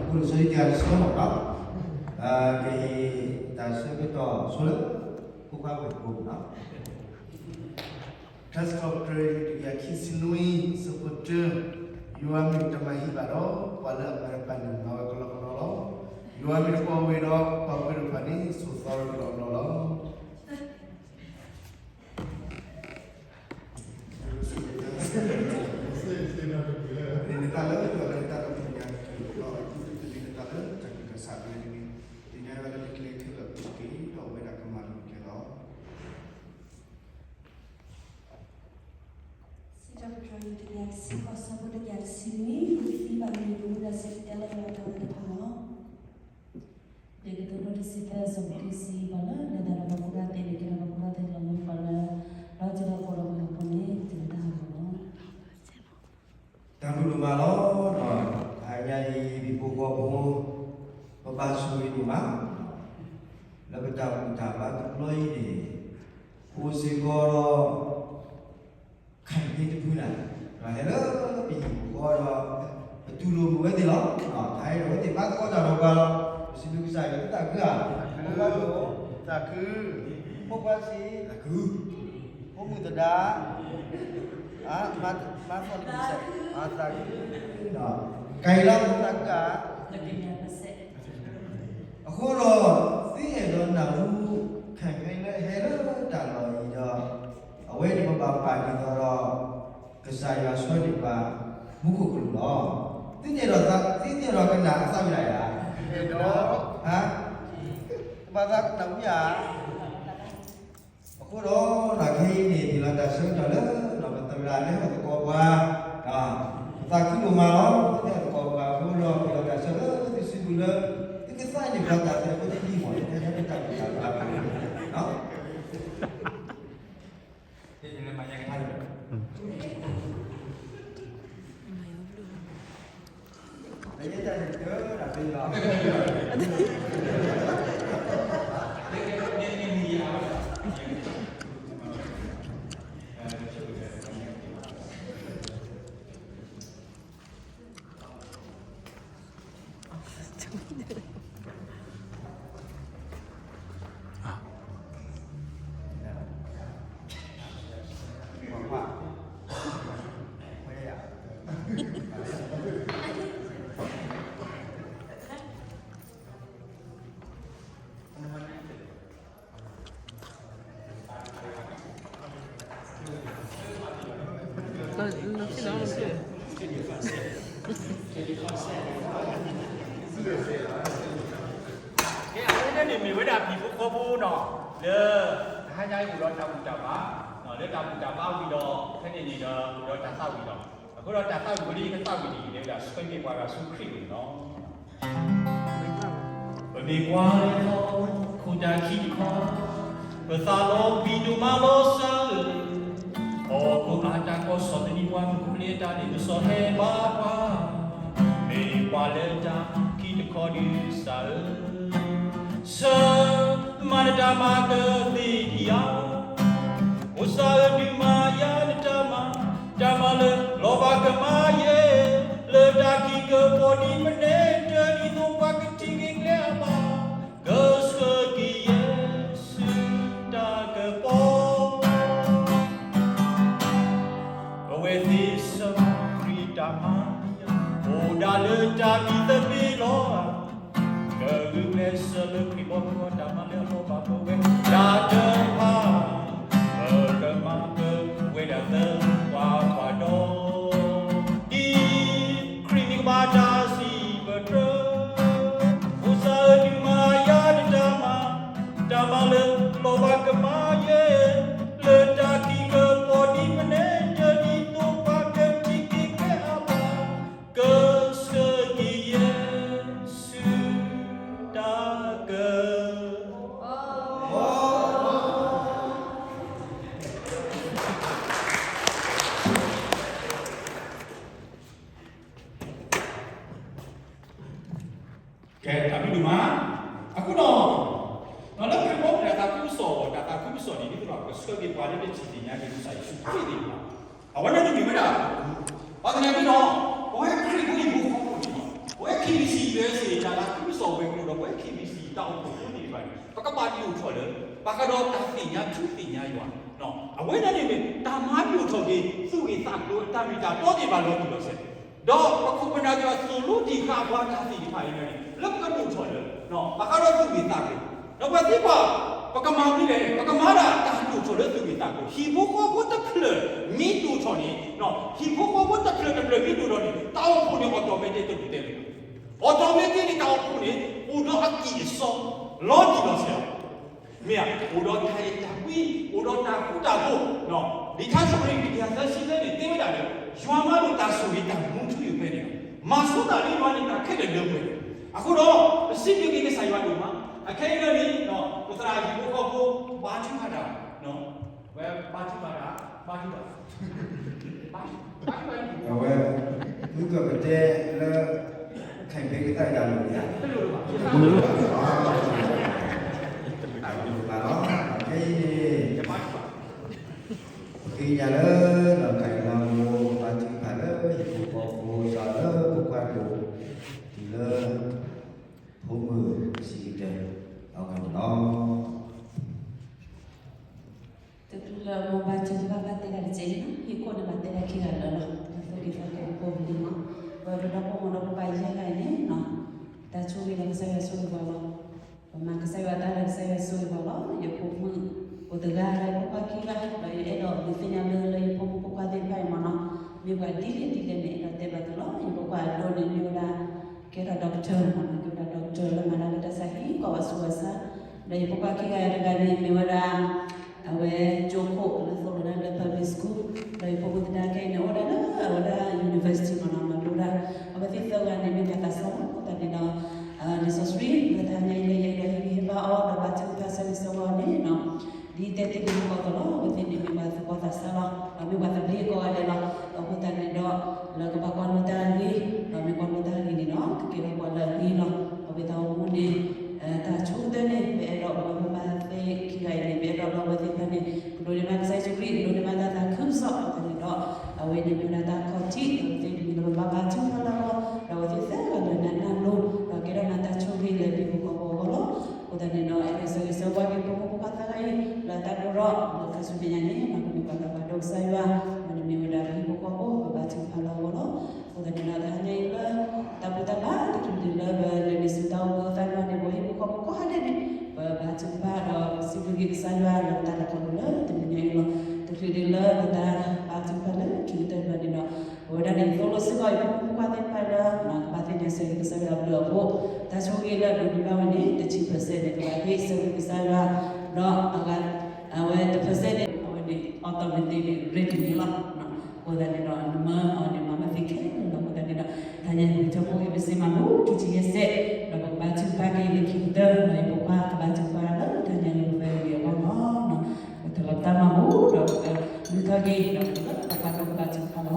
ဖိလံၤစီဆှံတကယၤတဆံဃိးနီၤ, ကဟ့ၣ်တၢ်ဆၢကတီၢ်ဆိလၢ ဖိခွါဝဲၢ်ကိာ်နီၤ. ထါစံးထီၣ်ပတြၢၤတကယၤခံဆံနွံ အဆၢဖိတၢ, ယွၤမ့ၢ်တၢ်မၤဟံးဘၣ်ဒီး ပှၤလၢအမၤတဖၣ်န့ၣ် မၤဝဲကလီကလီလီၤ. ယွၤမ့ၢ်တပှၤဝဲၢ်ဒီးပှၤပၢတဖၣ်န့ၣ် ဆိးသီလီၤကလီလီၤ. န့ၣ်တၢ်လၢယွၤလၢတၢ်ဒီးပသ့ၣ်ညါက့ၤဒီး အဒိတၢ်လၢတၢ်ကစၢ်ကလဲၤန့ၣ် သ့ၣ်ညါဝဲလၢတၢ်ကျဲခဲလၢာ်အပူၤတက့ၢ်, ဒီးအဝဲဒၣ်ကမၤလိၤကျဲလီၤ. စံးထီၣ်ပတြၢၤတကယၤတဆံဃိး အဆၢဖိတကယၤတဆံနွံ, ယသံဘၣ်မ့ၢ်ယမူဒါစံးတဲလၢယွၤအတၢ်မၤတဖၣ်လီၤ. တကတိၤဒိတဆံသၢ အဆၢဖိခံဆံ ပှၤလၢလဲၤတၢ်ဒီးပှၤကူၣ်ဘၣ်သ့န့ၣ် ကဲထီၣ်ပှၤကူၣ်ဘၣ်သ့လီၤ. မ့ၢ်ပှၤလၢ ဒီးကဲထီၣ်ပှၤလၢမုၢ်ဟါခီန့ၣ် ကဲထီၣ်တၢ်ဟးဂီၤလီၤ. တၢ်ဘျုးဒိၣ်မးလီၤ. တဟါညါအံၤ ပဖိဃီဖိ ပဘၣ်ဆိၣ်ဂ့ၤဒိၣ်မး လၢပတၢ်ဘူၣ်တၢ်ဘါတဘျီအံၤန့ၣ် အိၣ်စ့ၢ်ကီးဒီး ခါအံၤန့ၣ်တဖုနၤ, ဒီးဟဲလၢပဟံၣ်ပဃီဒီး ပတူၢ်လိာ်မုာ်ဝဲသ့ၣ်လီၤ. တဟါအံၤဒီး အဝဲသ့ၣ်ဘၣ်သကိးတၢ်ဒီးပှၤလီၤ. ပစံးဘျုးကစၢ်ယွၤလၢတၢ်သးခုဧါ, သးခု, ဖိခွါစံး, သးခု, ဖိမုၣ်သဒါ, မၤသကိးတၢ်ကစၢ်, သးခု, ကဲလီၤသးခုဧါ. အဃိဒီး သုအဲၣ်ဒိးနၢ်ဟူ ခဲခဲလၢဟဲလၢတၢ်လီၢ်အံၤဒီး အဝဲန့ၣ်ပဘၣ်ပာ်ဒ်သိးဒီး ကစၢ်ယွၤဆှၢန့ၢ်ပှၤ မူခိၣ်ကလူးလီၤ. သုသ့ၣ်ဒီး သုသ့ၣ်ဒီးကနၣ်အသးဝံၤဒၣ်ယၤ, ဟါ, ဘၣ်သးကနၣ်ဝံၤဧါ. အဃိဒီး ခဲအံၤန့ၣ် ပလီၤတၢ်ဆၢကတီၢ်လၢ ပသရၣ်လၢဟဲသကိးပှၤ, ပသးခုဒိၣ်မးလီၤ. ပသးခုဒိၣ်မးအဃိဒီး ပလီၤတၢ်ဆၢလၢသုစုပူၤလၢ သုကသးန့ၢ်ပှၤတၢ်သဲအဃိ သုဒ်မီၢ်လၢ ဖဲဖဲတၢ်ဘူၣ်တၢ်ဘါအပူၤန့ၣ်လီၤ. ကဲ အဝဲန့ၣ်န့ၣ်မ့ၢ်ဝဲဒၣ်ပဖိဃီဖိနီၤ, လၢ တဟါညါအံၤအိၣ်ဒီးတၢ်ဘူၣ်တၢ်ဘါ, လၢတၢ်ဘူၣ်တၢ်ဘါဝံၤဒီး ဖဲန့ၣ်န့ၣ်ဒီး အိၣ်ဒီးတၢ်သးဝံၣ်ဒီး, အဃိဒီးတၢ်သးဝံၣ်ဝဲဒၣ် ကသးဝံၣ်န့ၣ် မ့ၢ်ဝဲဒၣ်ဆှၢန့ၢ်ပှၤဂၤဆူခရံာ်အအိၣ်န့ၣ်လီၤ. ပမ့ၢ်ကွၢ်လၢ ခိၣ်တၢ်ခံတခီ, ပသးလီၤဘံဒိၣ်မးလီၤစၢ်ဧၢ, ဟီၣ်ခိၣ်အတၢ်ကီၢ် ဆီၣ်သနံးပှၤ မူခိၣ်လၢတၢ်န့ၣ် ကဆီၣ်ဟဲဘၣ်ပှၤ, မ့ၢ်ကွၢ်လၢတၢ်ခံတခီဒုးစၢ်ဧၢ, ဆၢမၤနတၢ်မၤကသ့ဒံးဧါ, အိၣ်စၢ်ဧၢ ဒုးမၤယၤနတၢ်မၤ, တၢ်မၤလၢလီၤဘၣ်ကမၤယဲ, လၢတၢ်ခံကပီၤဒ်ပနဲတၢ်ဒ်သိးပှၤကထံၣ်က့ၤကျဲအဘၣ်, ကဆှၢက့ၤယဲဆူတၢ်ကပီၤ, ပဝဲသ့ၣ်ဆၢမၤခရံာ်တၢ်မၤ, အိၣ်ဒၣ်လၢတၢ်မံသပ့ၤလီၤ, ကဂုာ်ကျဲးစၢးလၢခရံာ်ဘီမုၢ်ဂီၤ တၢ်မၤလၢအလီၤဘၣ်ပဝဲဒၣ်တဖၣ်, ပကမၤကဝဲဒၣ်သပှၢ်ပှၢ်ဒီး, ဒ်ခရံာ်မ့ၢ်ကဘၣ်တၢ်စံးပတြၢၤ, အိၣ်စၢ်ဧၢ ဒုးမၤယၤနတၢ်မၤ, တၢ်မၤလၢလီၤဘၣ်ကမၤယဲ, လၢတၢ်ခံကပီၤဒ်ပနဲတၢ်ဒ်သိးပှၤကထံၣ်က့ၤကျဲအဘၣ်, ကဆှၢက့ၤယဲဆူတၢ်ကပီၤ. ကဲ တၢ်ဘျုးဒိၣ်မး, အဃိဒီး, လၢခရံာ်ဖိတၢ်သးခုကစီၣ်, တၢ်သးခုကစီၣ်န့ၣ် ဒ်သိးဒီးကဆှၢက့ၤပှၤလၢတထံၣ်သ့ၣ်ညါက့ၤကစၢ်ယ့ၣ်ၡူးခရံာ်န့ၣ်လီၤ. အဝဲန့ၣ်တမ့ၢ်ဝဲဒၣ်, ဘၣ်သနာ်က့ဒီး, ပဝဲခရံာ်ဖိအံၤဖိဃီဖိန့ၣ်လီၤ, ပဝဲ K B C လၢစ့ၣ်တၢ်လၢ ကမံစီၣ်ဝဲၤကျိၤဒီးပှၤ K B C တၢ်အိၣ်ဖှိၣ်ဖိသ့ၣ်တဖၣ်န့ၣ် ပကဘၣ်ဒိၣ်ထီၣ်လၢ ဘၣ်ဃးဒီးတၢ်သ့ၣ်ညါထူသ့ၣ်ညါယွၤ, အဝဲန့ၣ်မ့ၢ် တၢ်မၤဒိၣ်ထီၣ်က့ၤ သူၣ်ဂ့ၢ်သးကျိၤအတၢ်မ့ၢ်တၢ်တီသ့ၣ်တဖၣ်လီၤတံၢ်လီၤဆဲး, ဒီးပခိၣ်ပနၢ်သ့ၣ်တဖၣ်သိၣ်လိတ့ၢ်ဃာ်ပှၤတၢ်သ့ၣ်တဖၣ်အံၤန့ၣ် လၢပကဒိၣ်ထီၣ်လၢ ဘၣ်ဃးဒီးသူၣ်ဂ့ၢ်သးကျိၤ, ဒီးပှၤသံကွၢ် ပကမၤမနုၤလဲၣ်, ပကမၤဒၣ်တၢ်ဒိၣ်ထီၣ်လၢသူၣ်ဂ့ၢ်သးကျိၤ, ဟံၣ်ဖိဃီဖိတဖျၢၣ်မ့ၢ်ဒိၣ်ထီၣ်န့ၣ်, ဟံၣ်ဖိဃီဖိတဖျၢၣ်တဖျၢၣ်မ့ၢ်ဒိၣ်ထီၣ်န့ၣ် တၢ်အိၣ်ဖှိၣ်န့ၣ် automatic တဒိၣ်တဲလၢၤဘၣ်. automatic န့ၣ် တၢ်အိၣ်ဖှိၣ်န့ၣ် အိၣ်ဒီးအကံၢ်အစီ လီၤတံၢ်လီၤဆဲးလီၤ. မ့ၢ်ဧါ, အိၣ်ဒီးတၢ်အဲၣ်တၢ်ကွံ, အိၣ်ဒီးတၢ်ဃူတၢ်ဖိး, လံာ်ထါစံးပတြၢၤ တကယၤသၢဆံသၢန့ၣ် တဲဝဲဒၣ်လၢ ယွၤမၤလိာ်တၢ်ဆိၣ်ဂ့ၤတၢ်မူထူယိာ်ဖဲန့ၣ်လီၤ. မၤဆိတၢ်လၢယွၤန့ၣ် တၢ်ခဲလၢာ်လၢပှဲၤန့ၣ်, အဃိဒီး ပစံးဘျုးက့ၤကစၢ်ယွၤဒိၣ်မး, အခဲအံၤန့ၣ် ပသရၣ်ဟံၣ်ဖိဃီဖိ ဘါထုကဖၣ်တၢ်, ဝဲဘါထုကဖၣ်တၢ်, ဘါထုကဖၣ် အဝဲ မုၢ်ကပတဲလၢ ခဲအံၤဖဲကသးယၤလိၤန့ၣ်, တလိၣ်ဘၣ်, တလိၣ်ဘၣ်လီၤ, ခဲအံၤန့ၣ် ပဃ့ကညးလၢ တၢ်ဂ့ၤလၢမိၢ်ဘါထုကဖၣ်လၢ ဟံၣ်ဖိဃီဖိ ဒီးလၢဖိခွါဒိၣ် တုၤလၢ ဖိမုၣ်စံးကတၢၢ် အဂီၢ်န့ၣ်လီၤ. တချုးလၢမိၢ်ဘါထုကဖၣ်ဘၣ်တဲတၢ်တစဲးန့ၣ်လီၤ, ဟံၣ်ခိၣ်န့ၣ်ဘၣ်တဲတၢ်ခံဂၤလၢာ်လီၤ, ပသူၣ်က့သးက့ၤဖိလံၤမး, ပဝဲပဒီဖိမိၢ်ဒီဖိပၢ်ယဲၢ်ဂၤအံၤန့ၣ်, တၢ်ဆိၣ်ဂ့ၤလၢကစၢ်ယွၤဆိၣ်ဂ့ၤပှၤလီၤ, ပမၤကစၢ်ယွၤတၢ်လၢကစၢ်ယွၤဆိၣ်ဂ့ၤပှၤလီၤ, ယဖိမုၣ် အိၣ်တဂၤလၢဖိခွါခံဂၤ, ဒီးယအဲၣ်ဒိးဒုးသ့ၣ်ညါလၢလၢယဖိမုၣ်ဖိခွါသ့ၣ်တဖၣ်အံၤမးနီၤ, မ့ၢ်ပှၤဒ်လဲၣ်ဒ်လဲၣ်န့ၣ် အဲၣ်ဒိးတဲဘၣ်သုလီၤ, ယဖိခွါအဒိန့ၣ် မ့ၢ်ဝဲဒၣ် ကဲထီၣ် doctor မးနီၤ, ကဲဝဲဒၣ် doctor လၢမၤတၢ်လၢတၢ်ဆါဟံၣ် ကိးဝဲဆူးဝဲဆါ, ဒီးယဖိခွါခံဂၤတဂၤန့ၣ် မ့ၢ်ဝဲဒၣ် အဝဲကၠိခိၣ်လၢသိၣ်လိဒၣ်လၢ public school, ဒီးယဖိမုၣ်သဒါကဲအံၤန့ၣ် အိၣ်ဒၣ်လၢအဝဲဒၣ် university မးနီၤ, မၤလိဒၣ်, အဝဲသ့ၣ်သၢဂၤန့ၣ် မ့ၢ်ပှၤသးစၢ်လီၤ, အဃိသတးန့ၣ်ဒီး လံာ်စီဆှံ လၢတဟါညါအံၤလၢယအဲၣ်ဒိးဟ့ၣ်ဂံၢ်ဟ့ၣ်ဘါအီၤ ဒီးဘါထုကဖၣ်ဆၢဂ့ၤဆၢဝါအီၤန့ၣ် ဒ်တဲသ့ၣ်တဖၣ်အသိးလီၤ, အဝဲသ့ၣ်န့ၣ်မ့ၢ်ပှၤသူၣ်ဘီၣ်သးစၢ်လီၤ, ဒီးမ့ၢ်ပှၤသဘျ့ကီးဂၤဒဲးလီၤ, အဃိသတးန့ၣ်ဒီး လၢကဘၣ်ကွၢ်လိတၢ်အဂ့ၤ, ဒီးမ့ၢ်ကွၢ်လိတၢ်အဂ့ၤန့ၣ်ဒီး ကကဲထီၣ်ပှၤလၢအဂ့ၤလီၤ, အဝဲသးအိၣ်မူန့ၣ် တၢ်ဆိကတၢၢ်န့ၣ် ပအဲၣ်ဒိးပဝဲမိၢ်ပၢ်သ့ၣ်ခံဂၤအံၤန့ၣ် ပအဲၣ်ဒိးလၢအဝဲသ့ၣ်တဖၣ်န့ၣ် ကဒိးန့ၢ်ဘၣ်ကစၢ်ယ့ၣ်ၡူးခရံာ်, ကဒိးန့ၢ်ဘၣ်တၢ်သးခုကစီၣ်အဃိသတးန့ၣ်ဒီး အဝဲန့ၣ်မ့ၢ်ဝဲဒၣ်တၢ်ခီၣ်ထံး အဝဲသ့ၣ်တမံၤလၢပဘၣ်ဘါထုကဖၣ်လၢအဂီၢ်, ဒီးအဝဲသ့ၣ်သၢဂၤလၢနးနးလိၤ ဒီးကဲထီၣ်နၤတၢ်ဆိၣ်ဂ့ၤလၢဟံၣ်ဖိဃီဖိအဂီၢ်လီၤ. အဃိသတးန့ၣ်ဒီး အဲၣ်ဒိးဆၢဂ့ၤဆၢဝါက့ၤဖိမုၣ်ဖိခွါသၢဂၤအံၤ လၢတၢ်ဒိၣ်ထီၣ် လၢခါဆူမဲာ်ညါန့ၣ် ပမ့ၢ်ပှၤသးပှၢ်ဒိကစၢ်ယွၤ, ဒီးနမ့ၢ်ဝဲဒၣ်ပဟံၣ်ဖိဃီဖိ ပဘါထုကဖၣ်လၢအဂီၢ်လီၤ. အဃိသတးန့ၣ်ဒီး တဟါညါအံၤလၢ တၢ်ဘူၣ်တၢ်ဘါ တချုးဒံးလၢပလဲၤနုာ်ဆူတၢ်အိၣ်ဖှိၣ်သးတဖၣ်န့ၣ် ပဟံၣ်ဖိဃီဖိကိးဂၤဒဲးန့ၣ် ပဘါထုကဖၣ်ဒီးစံးဘျုးက့ၤကစၢ်ယွၤလၢပတၢ်လဲၤခီဖျိလၢတနံၤညါအံၤလီၤ. တချုးဒံးလၢပတၢ်ဘါထုကဖၣ်လၢခံကတၢၢ်တဖၣ်န့ၣ်ဒီး ပဝဲဒၣ်န့ၣ်သိၣ်လိစ့ၢ်ကီး ယဖိမုၣ်ဖိခွါသ့ၣ်တဖၣ်လၢ ကဘၣ်သ့ၣ်ညါဆၢဂ့ၤကစၢ်ယွၤအဘျုးအဖှိၣ်, တၢ်ဆိၣ်ဂ့ၤလၢအဒိးန့ၢ်ဘၣ်ဝဲန့ၣ် တဆံ percent န့ၣ် ကဘၣ်ဟ့ၣ်ဆၢဂ့ၤကစၢ်ယွၤ, ဒီးအဝဲ အဝဲ တ percent န့ၣ် အဝဲန့ၣ် automatic န့ၣ် ready န့ၣ်လီၤ. အဃိသတးန့ၣ်ဒီး နမၢအီၤန့ၣ် မၤမၤသ့ခဲလၢာ်လီၤ. အဃိသတးန့ၣ်ဒီး တဟါညါအံၤ ပကထီဘိက့ၤပစ့မၤဘူၣ် ခံဆံယဲၢ်စဲး, ဒီးပကဘါထုကဖၣ်က့ၤလၢခံကတၢၢ် ဒီးယဖိခွါကဘါထုကဖၣ်လၢတဟါညါအံၤ လၢပဝဲအဂီၢ်လီၤ. ပထီၣ်လီၤပတၢ်မၤဘူၣ် ဒီးပကမုၢ်ထီၣ်က့ၤ ဒီးပကဘါထုကဖၣ်လီၤ.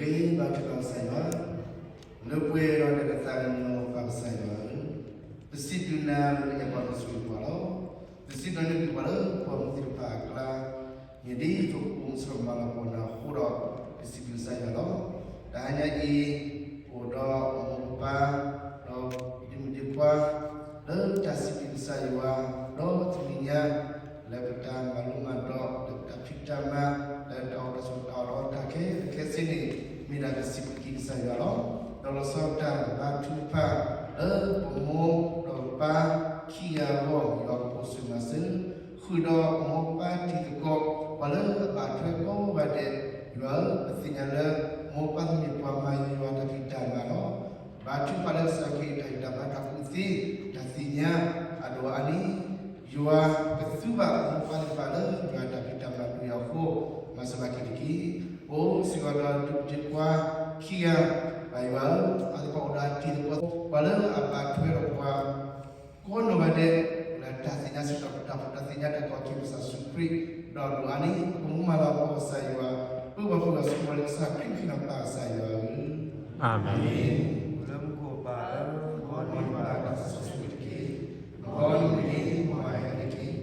ပဃ့ဘါထုကဖၣ်ကစၢ်ယွၤ, လၢပှဲၤဒီးတၢ်ကသးကညီၤပၢ်ကစၢ်ယွၤဧၢ, ပစံးဘျုးနၤလၢနအဲၣ်ပှၤဒီးဆိၣ်ဂ့ၤပှၤလီၤ. ပစံးဘျုးနၤလၢပှၤမုၢ်သ့ၣ်တဖၣ်အကျါ, မ့ၢ်ဒ်သိးပအိၣ်မူဆိးမၤလၤကပီၤနၤအဃိဒီး ပစံးဘျုးကစၢ်ယွၤလီၤ. တဟါညါအံၤ အိၣ်ဒီးမိၢ်ပၢ် ဒီးဒ့မုၣ်ဒ့ခွါ လၢတၢ်စံးဘျုးကစၢ်ယွၤ ဒီးတနံၤညါ လၢပတၢ်မၤလိမၤဒိး လၢပတၢ်ဖံးတၢ်မၤ လၢတၢ်အိၣ်တၢ်ဆိးတၢ်အီၣ်တၢ်အီတၢ်ခဲလၢာ်ခဲဆ့န့ၣ် မ့ၢ်ဒၣ်ပစံးဘျုးက့ၤကစၢ်ယွၤလီၤ. ဒီးလီၤဆီဒၣ်တၢ်ဘါထုကဖၣ် လၢပမိၢ်ဒီးပၢ်ခံဂၤအဂီၢ် ယွၤကအိၣ်ဆိးမၤစၢၤ ဃုာ်ဒီးမိၢ်ပၢ်တံၤသကိး ပှၤလၢအဘၣ်ထွဲကိးဂၤဒဲး, ယွၤဧၢ, ပသ့ၣ်ညါလၢ မိၢ်ပၢ်မ့ၢ်ပှၤမၤယွၤတၢ်ဖံးတၢ်မၤလီၤ. ဘါထုကဖၣ်လၢကစၢ်ခရံာ်တၢ်ဂံၢ်တၢ်ဘါတၢ်ကူၣ်သ့ တၢ်သ့ၣ်ညါ အဒိၣ်အါန့ၣ် ယွၤကသူဘၣ်မိၢ်ပၢ်သ့ၣ်တဖၣ်လၢ ယွၤတၢ်ဖံးတၢ်မၤဒုးယၤအဃိ မၤစၢၤဘၣ်က့ၤတက့ၢ်. အိၣ်စ့ၢ်ကီးဒီးဒ့မုၣ်ဒ့ခွါခံဂၤ ဘၣ်ယွၤဧၢ, အသကိးအိၣ်ဒီးအတံၤသကိး ပှၤလၢအဘၣ်ထွဲဒီးပှၤ ကိးနီၢ်ဂၤဒဲး လၢတၢ်သ့ၣ်ညါစံးထီၣ်ပတၢ် တၢ်သ့ၣ်ညါတၢ်ကီၢ်ခ့ပစံးခရံာ် ဒီးဒိၣ်အါန့ၣ် ပကမူမၤလၤကပီၤကစၢ်ယွၤ ပၢ်ဘၣ်ဖှိၣ်ဘၣ်စ့ၢ်ကီးလၢကစၢ်ခရံာ်ပဃ့နီၣ်ပၢ်ကစၢ်ယွၤဧၢ, အၤမ့ၣ်. လၢမူခိၣ်ပၢ်ဧၢ, မ်နမံၤဘၣ်တၢ်စီဆှံတက့ၢ်. မ်နမံၤန့ၣ်မ်အဟဲတက့ၢ်.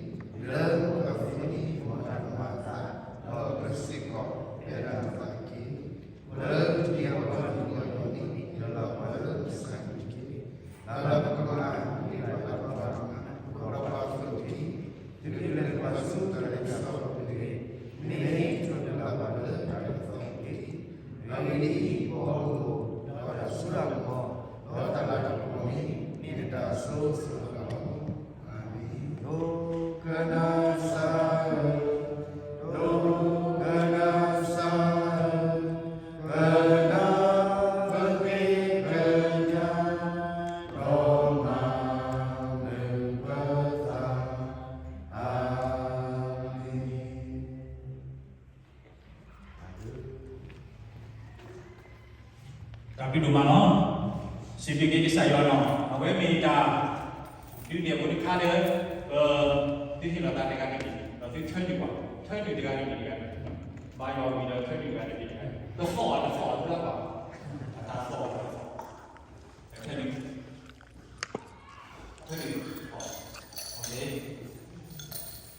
လၢမူခိၣ်ပၢ်န့ၣ် မ်တၢ်ကမၣ်အသး ဒီးပစ့ၢ်ကီး ပအဲၣ်ဒိးသးတက့ၢ်. လၢ ဒိကနၣ်စၢ်ဧၢ, ဒိကနၣ်စၢ်ဧၢ, ကနၣ်ပဃ့ကညး, ဒီးမၤနၢၤပသး, အၤမ့ၣ်. တၢ်ဘျုးဒိၣ်မးလီၤ. စံးဘျုးက့ၤကစၢ်ယွၤလီၤ. အဝဲမ့ၢ်တၢ်ဒုးနဲၣ်အီၤတခါလၢ ပသုဟ့ၣ်လီၤသးတဂၤတဂ့ၤ, ဒီးသုထၢနုာ်ပှၤ, ထၢနုာ်တဂၤတဂ့ၤတဂၤ, ဘါယွၤဝံၤဒီးထၢနုာ်တဂၤတဂ့ၤတဂၤ, တသီၣ်အီၤ တသီၣ်အီၤတဘျီဘၣ်, အတၢ်သီၣ်အီၤ, ထၢနုာ် ထၢနုာ်,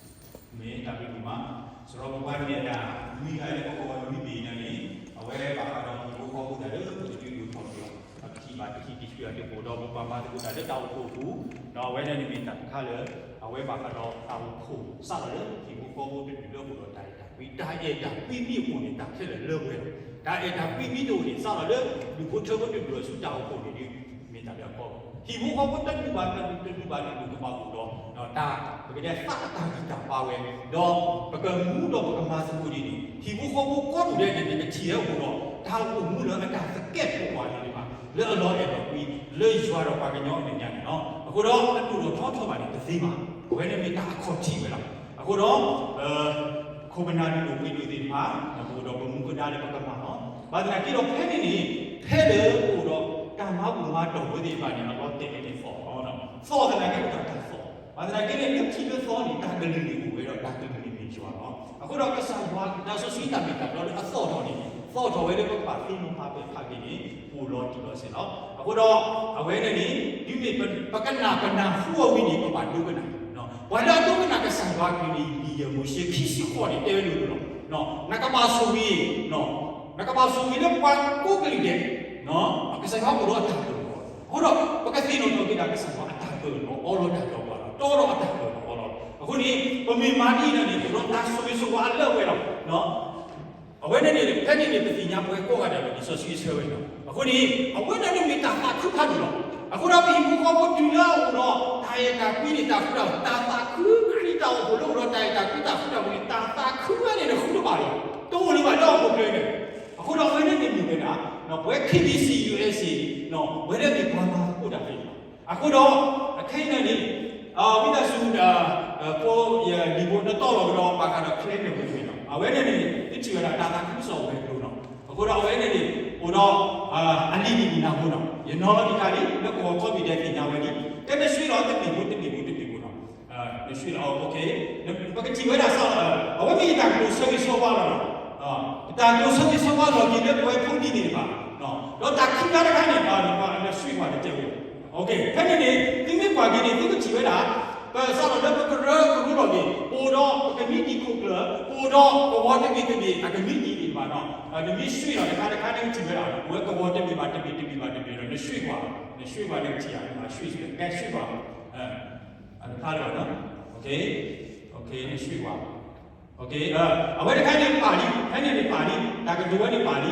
မ့ၢ်တၢ်ဘျုးဒိၣ်မး, စရီပပှၤမ့ၢ်ဒၣ် နွံဂၤလၢပကဝီၤနွံဘ့ၣ်အံၤန့ၣ်, အဝဲဘၣ်ဃးဒီးဟံၣ်ဖိဃီဖိတၢ်လၢပကဒုးဒိၣ်ထီၣ်က့ၤအီၤ, ပထံၣ်ဘၣ်တထံၣ်တထံၣ်အီၤတအိၣ်ဒီး ပပှၤမၤသကိးတၢ်လၢတၢ်အိၣ်ဖှိၣ်အပူၤ, ဒီးအဝဲန့ၣ်န့ၣ်မ့ၢ်တၢ်တခါလၢ အဝဲဘၣ်ဃးဒီးတၢ်အိၣ်ဖှိၣ်စးထီၣ်လၢဟံၣ်ဖိဃီဖိတဒူၣ်လၢအိၣ်ဒီးတၢ်အဲၣ်တၢ်ကွံ, တၢ်အဲၣ်တၢ်ကွံမ့ၢ်အိၣ်န့ၣ် တၢ်ခဲလၢာ်လၢပှဲၤလီၤ. တၢ်အဲၣ်တၢ်ကွံမ့ၢ်တအိၣ်န့ၣ် စးထီၣ်လၢဒူၣ်ဖိထၢဖိတဒူၣ်အစုတၢ်အိၣ်ဖှိၣ်န့ၣ်ဒီး မ့ၢ်တၢ်လၢအကီ, ဟံၣ်ဖိဃီဖိတဒူၣ်ဘၣ်တဒူၣ် တဒူၣ်ဘၣ်တဒူၣ်ကဘၣ်အိၣ်ဒီး တၢ် ပကတဲသးအတၢ်ဂံၢ်တၢ်ဘါဝဲ, ဒီးပကမူဒီးပကမၤသကိးဒ်န့ၣ် ဟံၣ်ဖိဃီဖိကိးဒူၣ်ဒဲးန့ၣ် တထံၣ်လၢအိၣ်ဒီး တၢ်အိၣ်မူလၢအတၢ်သကဲာ်ပဝးန့ၣ်ဘၣ်, လၢအလီၤအဲၣ်လီၤကွံ လၢယွၤဒီးပှၤကညီအမဲာ်ညါန့ၣ်လီၤ. အဃိဒီး တဒူၣ်ထီထီၣ်ဘၣ်န့ၣ် တသ့ဘၣ်. အဝဲန့ၣ်မ့ၢ်တၢ်အခီၣ်ထံးဝဲလီၤ. အဃိဒီး ခိၣ်ပနၢ်ဒုးဒိၣ်ပှ့ၤဒိၣ်သ့ၣ်တဖၣ် ပအိၣ်ဒီးပမူပဒါလၢပကမၤလီၤ. ဘၣ်သနာ်က့ဒီးဖဲန့ၣ်န့ၣ် ဖဲလၢပအိၣ်ဒီးတၢ်မၤဘူၣ်မၤတီၢ်ဖိသ့ၣ်တဖၣ်န့ၣ် အလီၤတဲာ်န့ၣ်န့ၣ်သီၣ်လီၤ. သီၣ်သနာ်က့အိၣ်ဒီးတၢ်သီၣ်, ဘၣ်သနာ်က့န့ၣ် လၢခံလၢသီန့ၣ် တၢ်ကလုၢ်န့ၣ်အိၣ်ဝဲဒီး တၢ်ကလုၢ်န့ၣ်မ့ၢ်ယွၤလီၤ. အဃိဒီးကစၢ်ယွၤ တၢ်စီဆှံတၢ်မ့ၢ်တၢ်တီလၢအသီၣ်ထီၣ်န့ၣ် သီၣ်ထီၣ်ဝဲလၢပကဘၣ်သ့ၣ်နီၣ်ဖးပဲာ်ဖးက့ၤန့ၣ် အိၣ်လီၤတံၢ်လီၤဆဲးလီၤ. အဃိဒီး အဝဲန့ၣ်န့ၣ် တုၤမ့ၢ်ပကနၣ်ပနၢ်ဟူအီၤဝံၤန့ၣ် ပဘၣ်ဒိကနၣ်, ပှၤလၢအဒိကနၣ်ကစၢ်ယွၤအကလုၢ်န့ၣ် လံာ်ယဲၢ်မိၤၡ့ခံဆံဃိးန့ၣ် တဲဝဲလိၤလိၤလီၤ. နကဘၣ်ဆိၣ်ဂ့ၤ, နကဘၣ်ဆိၣ်ဂ့ၤလၢပှၤကိးကလုာ်ဒဲး, ကစၢ်ယွၤအိၣ်ဒီးအတၢ်အၢၣ်လီၤအီလီၤ. အဃိဒီး ပကသ့ၣ်နီၣ်ထီၣ်က့ၤဒၣ်ကစၢ်ယွၤအတၢ်အၢၣ်လီၤအီလီၤ တၢ်လၢပှၤလီၤ တီဒီးအတၢ်အၢၣ်လီၤအီလီၤ. အဃိန့ၣ် ပမ့ၢ်မၤဒ်အံၤန့ၣ် အိၣ်ဒီးတၢ်ဆိၣ်ဂ့ၤဆိၣ်ဝါအလၢအပှဲၤလီၤ. အဝဲန့ၣ်န့ၣ် ဖဲန့ၣ်န့ၣ် ပသ့ၣ်ညါပဝဲကိးဂၤဒဲးလီၤ လံာ်စီဆှံအဆၢဝဲန့ၣ်လီၤ. အဃိန့ၣ် အဝဲဒၣ်န့ၣ်မ့ၢ်တၢ်သးခုဖးဒိၣ်လီၤ. အဃိဒီးပဟံၣ်ဖိဃီဖိတုၤလၢအအိၣ်ဒီး တၢ်အဲၣ်တၢ်ကွံန့ၣ် တၢ်ဃူတၢ်ဖိး တၢ်သးခု ခရံာ်တၢ်အိၣ်ဖှိၣ်လၢအိၣ်ဒီးတၢ်အဲၣ်တၢ်ကွံတၢ်ဃူတၢ်ဖိးန့ၣ် တၢ်သးခုဝဲန့ၣ် နဃုတဘၣ်လီၤ. တအိၣ်လၢၤဘၣ်လၢဟီၣ်ခိၣ်ချၢန့ၣ်. အဃိဒီးအဝဲန့ၣ်န့ၣ်မ့ၢ်ဝဲဒၣ် ပဝဲ KBC USA န့ၣ် ပဝဲဒၣ်န့ၣ်ပှၤမၤသကိးတၢ်ဖဲန့ၣ်လီၤ. အဃိဒီး အခဲအံၤန့ၣ်န့ၣ် ဝံသးစူၤ ဖိယလံာ်ဖိနတီၢ်လီၤကဒီးဘၣ်ဃးဒီး Claire န့ၣ်ဝဲန့ၣ်လီၤ. အဝဲန့ၣ်န့ၣ် သုထံၣ်ဝဲဒၣ်တၢ်သးခုကစီၣ်ဝဲၤကျိၤလီၤ. အဃိဒီးအဝဲန့ၣ်န့ၣ် အိၣ်ဒီး အလံာ်နံၣ်နံၣ်နၢ်ဖိလီၤ. ယနီၢ်လီၤတခါလံ လၢကဝီၤခီၣ်ဘ့ၣ်ဒဲးသ့ၣ်ညါဝဲလံ. ကဲနဆှံလီၤတဘ့ၣ်ဖိတဘ့ၣ်ဖိတဘ့ၣ်ဖိလီၤ. နဆှံလီၤ ပကထံၣ်ဝဲဒၣ်စ့ၢ် အဝဲမ့ၢ်ယတၢ်ကတိၤဆၢဂ့ၤဆၢဝါလီၤ. တၢ်ကတိၤဆၢဂ့ၤဆၢဝါလီၤက့ၤလၢပဝဲဖိဒံးသ့ၣ်တဖၣ် ဒီးတၢ်ခံခါတခါန့ၣ် နဆှံကွၢ်တကဲဝဲ. ဖဲန့ၣ်န့ၣ် သုမ့ၢ်ကွၢ်က့ၤန့ၣ် သုကထံၣ်ဝဲဒၣ် ပစးထီၣ်လၢပကရၢကရိလီၤက့ၤ ပအိၣ်ဒီးပကမံးတံာ်ခိၣ်ကျၢၢ် ပအိၣ်ဒီးကဝီၤတဘ့ၣ်တဘ့ၣ် အကမံးတံာ်သ့ၣ်တဖၣ်ဒီး နမ့ၢ်ဆှံလီၤတခါတခါန့ၣ် ကထံၣ်ဝဲဒၣ် ပဝဲကဝီၤတဘ့ၣ်ဘၣ်တဘ့ၣ်တဘ့ၣ်ဘၣ်တဘ့ၣ်ဒီး နဆှံကွၢ် နဆှံကွၢ်န့ၣ်ကထံၣ်ဧါ နမၤဆှံ ကဲဆှံကွၢ် အတဖျါလၢၤဘၣ်နီၤ နဆှံကွၢ် အဝဲတခါန့ၣ်ပာ်လံ ဖဲန့ၣ်န့ၣ်ပာ်လံ တၢ်ကတိၤဝဲန့ၣ်ပာ်လံ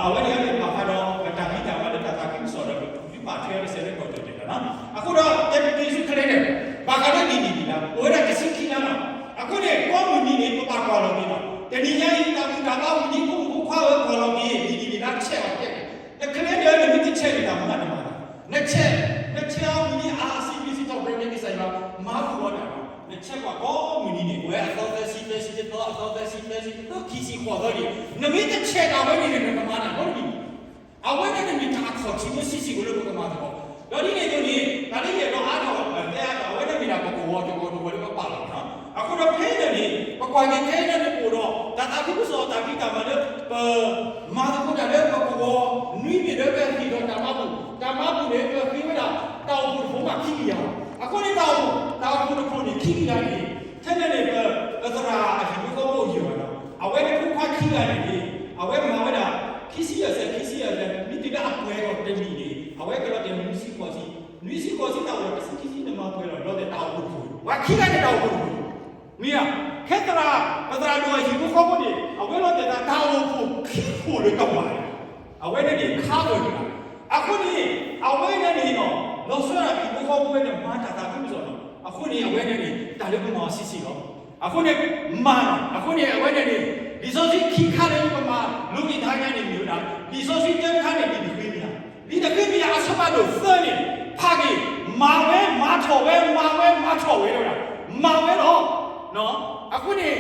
အဝဲန့ၣ်န့ၣ်ဘၣ်ဃးဒီး ပတၢ်ဂံၢ်တၢ်ဘါလၢတၢ်သးခုကစီၣ်ဒီး ဒုးပာ်ထွဲအီၤတစဲးလၢကီၢ်ကၠီၣ်တဲာ်လီၤနီၤ အဃိဒီး တဲပက့ၤဆူ Claire န့ၣ် ဘၣ်ဃးလၢနံၣ်နံၣ်နံၣ်လါ အိၣ်ဝဲဒၣ်တဆံခံလါနီၤ အဃိန့ၣ် ကိးမုၢ်နံၤန့ၣ် ပဘၣ်ကွၢ်လီၤက့ၤနီၤ တနံၤညါအံၤ တၢ်ဘူၣ်တၢ်ဘါမုၢ်နံၤ ဖိမုၣ်ဖိခွါဧၢ ကွၢ်လီၤက့ၤ နံၣ်နံၣ်နံၣ်လါ ဆဲးအီၤတဲ န Claire န့ၣ် နမ့ၢ်တဆဲးန့ၣ် တၢ်မူအတမၤဘၣ် နဆဲး နဆဲးအီၤမုၢ်နံၤ အါ စံးဘျုးစံးထီၣ်ပတြၢၤန့ၢ်ကစၢ်ယွၤ မၤဘူၣ်အီၤတၢ်နီၤ နဆဲးကွၢ်ကိးမုၢ်နံၤန့ၣ် ပဝဲအသီသၢဆံ သၢဆံတသီ အသီသၢဆံ သၢဆံ သၢဆံခံဆံ ဃိးသီန့ၣ် နမ့ၢ်တဆဲးတၢ်ဝဲန့ၣ်န့ၣ် နကမၤတၢ်နီတမံၤ အဝဲဒၣ်န့ၣ်မ့ၢ်တၢ်အခီၣ်ထံးလၢဆံးဆံးဖိလၢပကမၤသကိး ဒီးဒ်န့ၣ်အသိးန့ၣ် တၢ်လၢယအဲၣ်ဒိးအါထီၣ်တဲအါထီၣ် အဝဲဒၣ်မ့ၢ်ဒၣ်ပကဝီၤတဝီၤတဝီၤလၢပပာ်လီၤနီၤ အဃိဒီးဖဲအံၤန့ၣ်န့ၣ် ပကွၢ်က့ၤခဲအံၤန့ၣ်န့ၣ် ပအိၣ်ဒီး တၢ်သးခုကစီၣ်တၢ်ဖံးတၢ်မၤလၢ ပ မၤသကိးတၢ်လၢပကဝီၤ နွံဘ့ၣ်လၢပဟ့ၣ်ဒီးတၢ်မၤဘူၣ် တၢ်မၤဘူၣ်န့ၣ် ပဃ့ဝဲဒၣ် တၢ်အိၣ်ဖှိၣ်တဖိမးခံကယၤလီၤ. အဃိန့ၣ်တၢ်အိၣ်ဖှိၣ် တၢ်အိၣ်ဖှိၣ်တဖှိၣ်န့ၣ် ခံကယၤန့ၣ် ထဲန့ၣ်န့ၣ် ပသရၣ်အဟံၣ်ဖိဃီဖိယဲၢ်ဘၣ်ဒီး အဝဲန့ၣ်ဖိခွါခံဂၤန့ၣ်န့ၣ် အဝဲမၤဝဲဒၣ် ခံဆံယဲၢ်စဲး ခံဆံယဲၢ်စဲး မ့ၢ်တုၤလၢအပှဲၤဒီးတနံၣ်န့ၣ် အဝဲကလီၤတဲာ်နွံဆံဃိးဆံ နွံဆံဃိးဆံတၢ်အိၣ်ဒီးတဆံခံဆံန့ၣ်မၤပှဲၤလီၤ လီၤတဲာ်တၢ်အိၣ်ဖှိၣ်တဖှိၣ် ပှၤခံဂၤန့ၣ်တၢ်အိၣ်ဖှိၣ်တဖှိၣ် မ့ၢ်ဧါ ခဲသရၣ် ပသရၣ်ဒိၣ်အဟံၣ်ဖိဃီဖိန့ၣ် အဝဲလီၤတဲာ်သးတၢ်အိၣ်ဖှိၣ်ခံဖှိၣ်လၢကဝၤန့ၣ် အဝဲန့ၣ်န့ၣ် cover န့ၣ်လီၤ. အဃိန့ၣ် အဝဲန့ၣ်န့ၣ်နီၤ လီၤဆီဒၣ်တၢ် ဟံၣ်ဖိဃီဖိဝဲန့ၣ် မၤတၢ်သးခုကစီၣ်လီၤ. အဃိန့ၣ် အဝဲန့ၣ်န့ၣ် တၢ်လၢပမၤအီၤဆံးဆံးလီၤ. အဃိန့ၣ် မၤလီၤ. အဃိန့ၣ် အဝဲန့ၣ်န့ၣ် လံာ်စီဆှံခံခါလၢပမၤလိက့ၤတဟါညါန့ၣ်မ့ၢ်ဝဲဒၣ် လံာ်စီဆှံတၢတခါန့ၣ် လံာ်တဃ့မံယၤ, လံာ်တဃ့မံယၤအဆၢဖးဒိၣ်သၢန့ၣ် ဖးက့ၤ မၤဝဲမၤထီၣ်ဝဲ မၤဝဲမၤထီၣ်ဝဲဝဲဒၣ် မၤဝဲလီၤ. အဃိန့ၣ်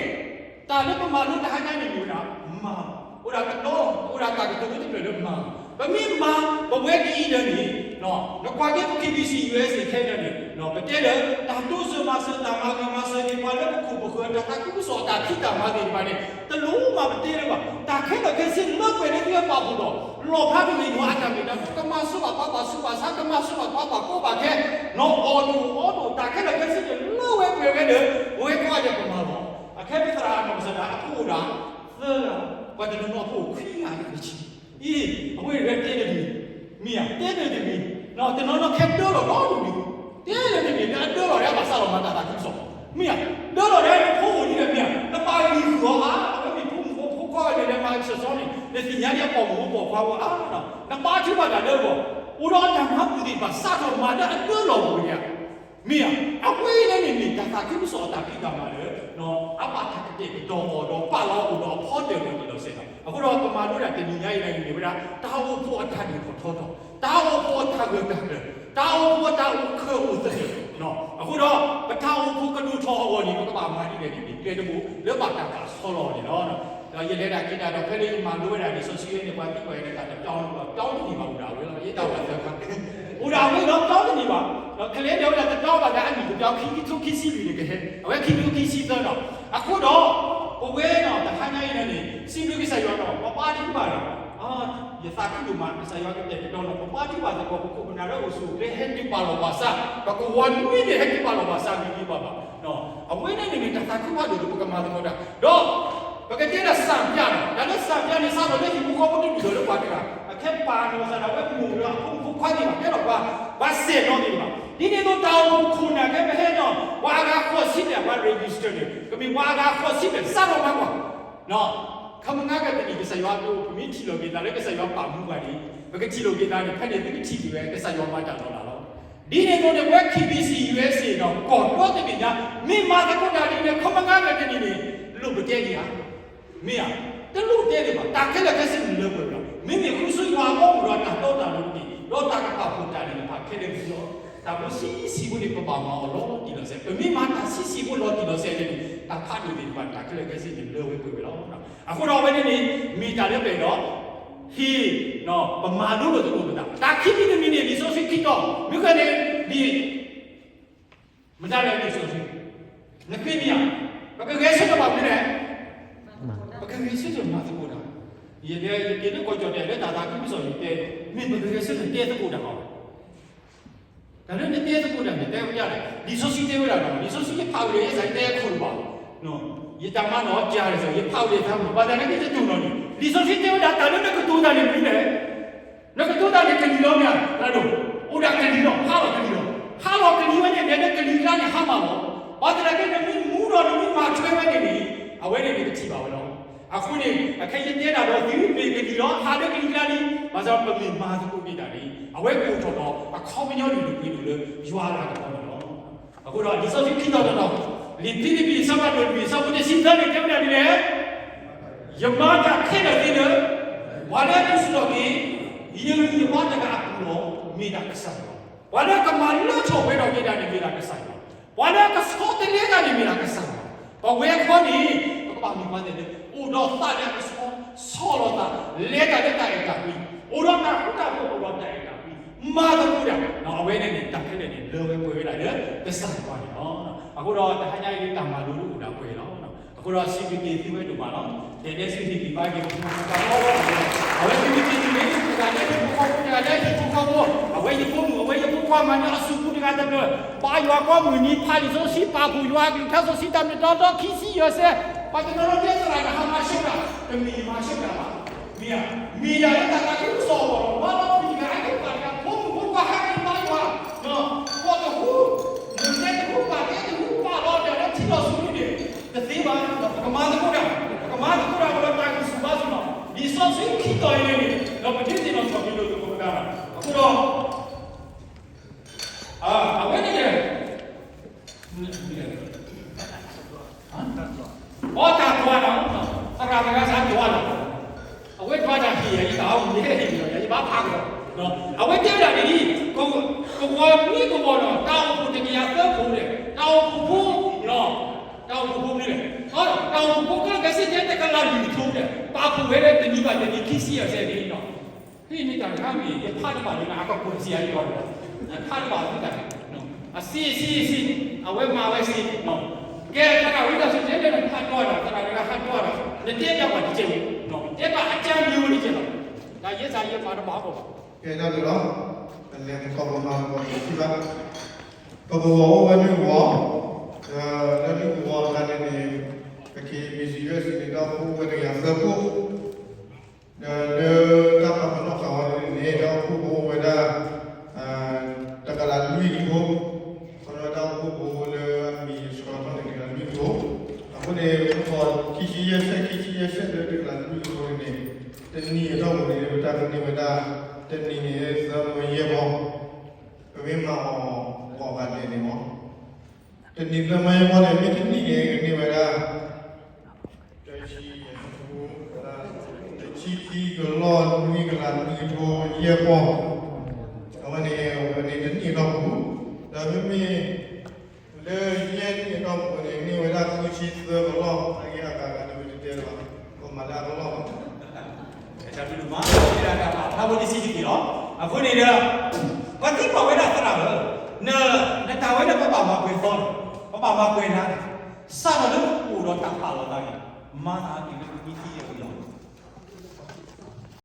တၢ်လၢပမၤလိတဟါညါန့ၣ်မ့ၢ်ဝဲဒၣ် မၤ, အိၣ်ဒၣ်ကဒီ, အိၣ်ဒၣ်တၢ်ကတိၤလၢတဖျၢၣ်လၢမၤ, ပမ့ၢ်မၤ ပဝဲဒ်အံၤဒီးန့ၣ် နကွၢ်က့ၤပ KBC USA ခဲအံၤန့ၣ် ပတဲလၢ တၢ်တိစၢၤမၤစၢၤ တၢ်မၤဂ့ၤမၤစၢၤသ့ၣ်တဖၣ်လၢပခိၣ်ပဃၢၤ တၢ်သးခုကစီၣ် တၢ်ဖံးတၢ်မၤသ့ၣ်တဖၣ်န့ၣ် တလိၣ်မၤပတဲလၢၤဘၣ်. တၢ်ခဲလၢာ်ခဲဆ့လၢပှဲၤလၢသုဝဲပာ်ဖှိၣ်ဒီး လီၣ်ဖျါတဂ့ၤ ယွၤအတၢ်မ့ၢ်တၢ်တီ ကမၤစၢၤဘၣ်ပှၤဘၣ်ဆူးဘၣ်ဆါ ကမၤစၢၤဘၣ်ပှၤဘၣ်ကီဘၣ်ခဲ နီၢ်အီၣ်ဒိၣ်အီဒိၣ် တၢ်ခဲလၢာ်ခဲဆ့န့ၣ် လၢဝဲပှဲၤဝဲဒီး ပဝဲကိးဂၤဒဲးပမၤလီၤ. အခဲပသရၣ်အနီၢ်ကစၢ်ဒၣ် အဖိအိၣ်ဒၣ်သၢဂၤ, ပှၤတနီၤနီၤအဖိအိၣ်ခွံဂၤတကဆံ, အ့ အဝဲအံၤတဲတဂ့ၤ, မ့ၢ်ဧါ, တဲတဂ့ၤ, တနီၤနီၤခဲဒၢလီၤဒီဒူၣ်န့ၣ်, တဲတဂ့ၤ တဲတဂ့ၤ လၢအဒၢလီၤဒီးအဘၣ်စးလီၤမၤတၢ်သးခုကစီၣ်, မ့ၢ်ဧါ, ဒၢလီၤဒီးနဖိအိၣ်ဒ်လဲၣ်မ့ၢ်ဧါ, နဘၣ်ဂံၢ်ဃုာ်အီၤဧါ, အဝဲမ့ၢ်ဖိမုၣ်ဖိခွါဂၤဒဲးလဲၤမၤကဆှီန့ၣ် နသ့ၣ်ညါဒ်အပိာ်မုၣ်ဖိပိာ်ခွါဖိဧါ, နဘါထုကဖၣ်တၢ်လၢအဂီၢ်, အိၣ်ဒီးအတၢ်မၤဘူၣ်သ့ၣ်တဖၣ် စးထီၣ်မၤလၢအဒၢလီၤပူၤန့ၣ်ဧါ မ့ၢ်ဧါ, အဝဲအံၤန့ၣ်န့ၣ် မ့ၢ်တၢ်သးခုကစီၣ်အတၢ်ဖံးတၢ်မၤလၢ အဘၣ်တၢ်ကတဲာ်ကတီၤအီၤဒီးပာ်လီၤအီၤဒီးအဖီတၢၢ်လီၤတံၢ်လီၤဆဲးလီၤ. အဃိဒီးပမၤလိဒၣ်တနံၤညါအံၤန့ၣ် မ့ၢ်ဝဲဒၣ် တၢ်အိၣ်ဖှိၣ်အတၢ်ဒုးထီၣ်ထီထီၣ်, တၢ်အိၣ်ဖှိၣ်အတၢ်ဂၢၢ်တၢ်ကျၢၤ, တၢ်အိၣ်ဖှိၣ်အတၢ်အိၣ်ခၢၣ်အိၣ်သး, အဃိဒီး ပတၢ်အိၣ်ဖှိၣ်ကဒိၣ်ထီၣ်အဂီၢ်န့ၣ် ပကဘၣ်မၤဒ်လဲၣ်န့ၣ် ကျဲတဘိလၢဘၣ်တၢ်ပာ်ဆီလီၤအီၤန့ၣ်လီၤ. ဒီးယလဲၤဒၣ်က့ၤဒၣ်ဒီးဖဲလၢယမၤလိဝဲဒၣ်လံာ်စီဆှံန့ၣ် ပှၤသံကွၢ်ယၤတၢ်တပျီန့ၣ် ပျီတန့ၢ်ဘၣ် အိၣ်ဒၣ်ဝဲလီၤ, ယတၢ်အိၣ်သၢခါ အိၣ်ဒၣ်ဝဲလီၤ ပျီတန့ၢ်ဘၣ်. ဒီးကလဲၤဒၣ်ဝဲဒၣ်တပျီဘၣ်ဒၣ်အနံၣ်တပျီ ခံကထိခံဆံလွံၢ်န့ၣ်ကဟဲ, အဝဲခံကထိခံဆံသၢဒီး အဃိဒီး ပဝဲနီၤ တဟါညါအံၤန့ၣ် စံးဘျုးကစၢ်ယွၤဒီး ပဘါထုကဖၣ်ဒီး ယသးခုဒိၣ်မး ကစၢ်ယွၤကတဲာ်ကတီၤနီၤ ပဘါထုကဖၣ်သကိး ပခိၣ်ပနၢ်လၢအိၣ်ဆူၣ်အိၣ်ချ့ ဟဲက့ၤပာ်လီၤပာ်စၢ်, ပကဝီၤနွံန့ၣ် ဟဲက့ၤပာ်လီၤပာ်စၢ် မ့ၢ်ဒ်ဘၣ်ဘၣ်. အဝဲန့ၣ်န့ၣ်မ့ၢ်တၢ်သးခုဖးဒိၣ်လၢပကမၤသကိးတၢ်, ဒီး ပကတဲဒၣ်စၣ်ပျးန့ၣ် တၢ်လၢစၣ်ပျးန့ၣ် စးထီၣ်လၢဟံၣ်ဖိဃီဖိတဒူၣ်ဒီးလၢပှၤတဂၤ အခဲပာ်နီၣ်စၢ်ဒၣ်ဝဲမိၢ်ဒီးအဖိမုၣ်ဖိခွါသ့ၣ်တဖၣ် ကဲထီၣ်ပှၤ ပှၤစဲၣ်နီၤသ့ၣ်တဖၣ်, ဒ်န့ၣ်အသိးတၢ်အိၣ်ဖှိၣ်ခိၣ်နၢ်ခဲပဟဲဒီး ပှၤအဂၤဃိးဆံန့ၣ် ပှၤ register န့ၣ် ကမ့ၢ်ပှၤအဂၤဃိးဆံန့ၣ် စးထီၣ်မၤကွၢ် ခီမ့ၢ်ငါကတနံၣ် ကစၢ်ယွၤအဒိ ပမ့ၢ်ထံၣ်လိာ်က့ၤသးလၢကစၢ်ယွၤပာ်မူပှၤန့ၣ် ပကထံၣ်လိာ်က့ၤသးန့ၣ် ဖဲန့ၣ်သုကထံၣ်က့ၤဝဲ ကစၢ်ယွၤမၤတၢ်လီၤလးလီၤ. ဒ်န့ၣ်အသိးန့ၣ် ပဝဲ KBC USA ဒီးကီၢ်ဒီတဘ့ၣ်ညါ မ့ၢ်မၤသကိးတၢ်ဒ်န့ၣ် ခီမ့ၢ်ငါကတနံၣ်န့ၣ် လိၣ်ပတဲဒံးဧါ မ့ၢ်ဧါ, တလိၣ်တဲဒံးဘၣ်, တၢ်ခဲလၢာ်ခဲဆ့န့ၣ်လၢပှဲၤဝဲလီၤ. မ့မ့ၢ်ဃုဆိယွၤအဘီအမုၢ်ဒီးတၢ်တီတၢ်လိၤတက့ၢ်, ဒီးတၢ်ကပာ်ဖှိၣ်တၢ်န့ၣ်တဖၣ်ခဲလၢာ်န့ၣ်လီၤ. တၢ်ဖိဆံးဆံးဖိန့ၣ် ပဘၣ်မၤအီၤလီၤတံၢ်လီၤဆဲး, ပမ့ၢ်မၤတၢ်ဆံးဆံးဖိလီၤတံၢ်လီၤဆဲးန့ၣ် တၢ်ဖးဒိၣ်သ့ၣ်တဖၣ်န့ၣ် တၢ်ခဲလၢာ်ခဲဆ့န့ၣ်လၢဝဲပှဲၤဝဲလီၤ. အဃိဒီးအဝဲန့ၣ်န့ၣ် မ့ၢ်တၢ်လၢပအဲၣ်ဒိး ဟ့ၣ် ပမၤလိလိာ်သကိးပသး, တၢ်ခံမံၤတမံၤန့ၣ် လံာ်စီဆှံခံတီၤ, မ့ၢ်ဃဲန့ၣ် လံာ် မတၤလဲၣ်လံာ်စီဆှံ, နဃ့မံယၤ, ပကဂဲၤဆၢထၢၣ်ဘၣ်မနုၤလဲၣ်, ပကဂဲၤဆၢထၢၣ်မၤသကိးတၢ်, ယတဲ ယက့ၤလၢကီၢ်ကၠီၣ်တဲာ်လၢတၢ်သးခုကစီၣ်ယတဲ, မ့ၢ်ပကဂဲၤဆၢထၢၣ်တဲသကိးတၢ်ဘၣ်, တၢ်လၢနတဲသကိးတၢ်န့ၣ် တဲဝဲဒၣ်, လံာ်စီဆှံတဲဝဲဒၣ်ဒီး လံာ်စီဆှံယဖးဝံၤလံ ယစးယတဲအခိၣ်တဘၣ်, ယတၢ်မၤနီၣ်ကၢ်န့ၣ် ယဖးဝံၤလံ ဘၣ်သးန့ၣ်က့တတူၢ်နီၣ်န့ၣ် လံာ်စီဆှံတဲဝဲဒၣ် တၢ်လၢနကတိၤတၢ်န့ၣ်မနုၤလဲၣ် နကတိၤတၢ်န့ၣ်ကလံၤလီၤမ့ၢ်ဧါ, အိၣ်ဒၣ်ကလံၤလီၤ ဟါလီၤကလံၤလီၤ, ဟါလီၤကလံၤဝဲန့ၣ် နကလံၤကျါန့ၣ်ဟါမၢ်လီၤ, ဘၣ်သနာ်က့ နမ့ၢ်မူဒီးနမ့ၢ်မၤထွဲဝဲန့ၣ်န့ၣ် အဝဲန့ၣ်နကထံၣ်ဘၣ်ဝဲလီၤ. အဃိန့ၣ် အခဲယတဲဒၣ်ဒီးသုမ့ၢ်ကလံၤလီၤ ဟါလၢကလံၤကျါလံ, ဘၣ်ဆၣ်ပမ့ၢ်မၤသကိးက့ၤတၢ်န့ၣ် အဝဲကအိၣ်ထီၣ်ဒီးအခီပညီလၢနပှ့ၤဒိၣ်လၢယွၤအလၤကပီၤန့ၣ်လီၤ. အဃိဒီးလံာ်စီဆှံခံတီၤတတီၤ, လံာ်ဖံလံးပံးအဆၢဒိၣ်လွံၢ်အဆၢဖိတဆံသၢန့ၣ် တဲဝဲဒၣ်ဒ်လဲၣ် ယမၤတၢ်ခဲလၢာ်သ့လၢ ပှၤလၢအဒုးဆူၣ်ထီၣ်က့ၤ ယဂံၢ်ယဘါတဂၤအပူၤလီၤ. မ့ၢ်ဒၣ်ကစၢ်ယွၤ, ပှၤလၢကမၤလၢထီၣ်ပှဲၤထီၣ်က့ၤတၢ်န့ၣ် မ့ၢ်ဒၣ်ကစၢ်ယွၤ, ပှၤလၢကဆီတလဲတၢ်န့ၣ် မ့ၢ်ဒၣ်ကစၢ်ယွၤ, ပဝဲခီန့ၣ် ပကဘၣ်မ့ၢ်ပှၤသ့ၣ်လၢ အိၣ်ဒီးသးလၢအကဆှီ, ဆီၣ်လီၤသး, လဲၤတၢ်လၢတၢ်အဲၣ်တၢ်ကွံ, အိၣ်ဒီးတၢ်ဃူတၢ်ဖိး အိၣ်ဒီးတၢ်အဲၣ်တၢ်ကွံ, မၤသကိးတၢ်, အဝဲန့ၣ်န့ၣ် တၢ်ခဲလၢာ်န့ၣ် လၢဝဲပှဲၤဝဲဒၣ်လၢကစၢ်ယွၤန့ၣ်လီၤ. အဃိဒီးတဟါညါအံၤ တၢ်မၤလိတအိၣ်ဒၣ်ပှဲၤလီၤ. အဃိဒီးစံးဘျုးက့ၤသုဝဲဒိၣ်မးလီၤ. တဲဒဲစံးဘျုးက့ၤဘၣ်က့ၤ ပဖိမုၣ်ဖိခွါဖိ, အဝဲသုမ့ၢ်က့ၤတုၤန့ၣ် တဂၤလၢဟံၣ်ဖိဃီဖိ တဂၤလၢဟံၣ်ဖိဃီဖိ, အဝဲယဖိမုၣ် အဝဲယဖိခွါမၤန့ၢ်အီၤဆူၣ်ပူၤတဂၤတဖျၢၣ်, ဘါယွၤကိးမုၢ်နံၤ ဖးလံာ်စီဆှံ ပာ်ဖှိၣ်ယွၤအကလုၢ်ကထါစီဆှံ တၢ်မ့ၢ်တၢ်တီ ခံဆံယဲၢ်ဆဲ, ပှၤတနီၤနီၤတဲသရၣ် နဟးမၤဆၢတၢ်, တမ့ၢ်ယမၤဆၢတၢ်ဘၣ် မ့ၢ်ဧါ, မ့ၢ်ဒၣ်လၢတၢ်သးခုကစီၣ်အဂီၢ်လီၤ. မၤလီၤပျံၤတဂၤ ဟဲက့ၤပာ်တဂၤ ဖိမုၣ်ဖိခွါ ဟးက့ၤမၤယွၤ, ကွီၢ်တဟူ, မုၢ်တဲတဟူ ပာ်တဲတဟူ ပာ်လီၤတၢ်လၢထံလီၢ်ဆူၣ်န့ၣ် တသ့ဘၣ်. ပကမၤသကိးတၢ်, ပကမၤသကိးတၢ်ဝဲဒီးတၢ်ဂံၢ်ဆူၣ်ဘါဆူၣ်လီၤ. လံာ်စီဆှံခံတီၤအံၤန့ၣ် ဒီးပဒုးသ့ၣ်နီၣ်ထီၣ်က့ၤလိာ်သကိးပသးလီၤ. အဃိဒီး အါဂီၢ်, အဝဲတဲဝဲဒၣ်န့ၣ်ဒ် ကဝီၤနွံကဝီၤဒီး တၢ်အိၣ်ဖှိၣ်တကယၤသၢဖိဒီး တၢ်အိၣ်ဖှိၣ်ဖိ, တၢ်အိၣ်ဖှိၣ်ဖိမနုၤလဲၣ်, တၢ်အိၣ်ဖှိၣ်ဖိခဲလၢာ်ခဲဆ့ တဲတကလးလွံၢ်ကထိဒီး ပာ်ဖှိၣ်ဝဲလၢတနံၤဘၣ်တနံၤ ခံဆံယဲၢ်ဆံန့ၣ်လီၤ. ဟံးန့ၢ်တၢ်တခါမ့ၢ် ယဖးတဘၣ်လၢနၤ အကကွဲးစံးယၤလီၤ, ယဖးတဘၣ်သုတၢ်န့ၣ်, အစံးအစံးအစံး, အဝဲမၤဝဲစံး, ကဲသရၣ်ဝံသးစူၤ တဲလၢနဟးတီဒီး သရၣ်တဂၤဟးတီဒီး နတဲဘၣ်ပှၤတကဲးဖိ, တဲဘၣ်အကၢမံၤဖိတကဲးလီၤ, တၢ်ယဲစ့ၢ်ယဲမၤတဘၣ်ဘၣ်, ကဲဒၣ်န့ၣ်လီၤ, ပလဲၤသကိးပမၤသကိးပထံၣ်ဘၣ်, ပကဝီၤအိၣ်ဝဲနွံကဝီၤ, ဒီးလၢနွံကဝီၤအခါန့ၣ်န့ၣ် ပက့ၤမ့ၢ်စံးဝဲစံးန့ၣ် တၢ်အိၣ်ဖှိၣ်အိၣ်ဝဲတကယၤသၢဖိ ဒီးလၢတၢ်ပာ်ပနီၣ်ဃာ်ဝဲန့ၣ်န့ၣ် တၢ်အိၣ်ဖှိၣ်ဖိအိၣ်ဝဲဒၣ် တကလးလွံၢ်ကထိ, ခီဖျိတၢ်အိၣ်ဖှိၣ်ဖိလၢအမံၤအဆှီထီၣ်န့ၣ် တကလးလွံၢ်ကထိ, အဃိန့ၣ် ပခီၣ်ခံဆံယဲၢ်ဆံ ခံဆံယဲၢ်ဆံလၢတကလးလွံၢ်ကထိန့ၣ်န့ၣ် တနံၤအတီၢ်ပူၤန့ၣ် ပတၢ်ကန့ၢ်ဝဲဒၣ် တနံၤန့ၣ်သၢမၢယဲၢ်ဘီ, ပမ့ၢ်မၤအီၤ အီၤဂၤဒဲးန့ၣ်မး တနံၤသၢမၢယဲၢ်ဘီန့ၣ် မ့ၢ်တနံၣ်န့ၣ် ကန့ၢ်ဝဲဒၣ် တဆံ, တဆံခံကလီၢ်နွံကလးနွံကထိယဲၢ်ဘီ, အဝဲန့ၣ် အဝဲန့ၣ်တနံၣ်အတီၢ်ပူၤ, ဒီးမ့မ့ၢ် လၢယဲၢ်နံၣ်အတီၢ်ပူၤန့ၣ် န့ၢ်ဝဲဒၣ်ဃုဆံသၢကလီၢ်, အဂ့ၢ်အကျိၤန့ၣ် ပတတဲလီၤ, ပမၤလၢအကလီၢ်လီၤ. ဖးဝဲတဆံတက့ၢ်လီၤ. အဃိန့ၣ်ဒီး ပှၤသံကွၢ်ဝဲဒၣ်သရၣ်ဧၢ, နတၢ်ဝဲန့ၣ် ပဘၣ်မၤပှဲၤသီန့ၣ်, ပဘၣ်မၤပှဲၤနၤန့ၣ်, စးထီၣ်လၢအိၣ်ဒီးတၢ်ပာ်လီၤသးန့ၣ်, မၤသးက့ၤလၢပမံသံယဲၢ်ဝံၤလီၤ.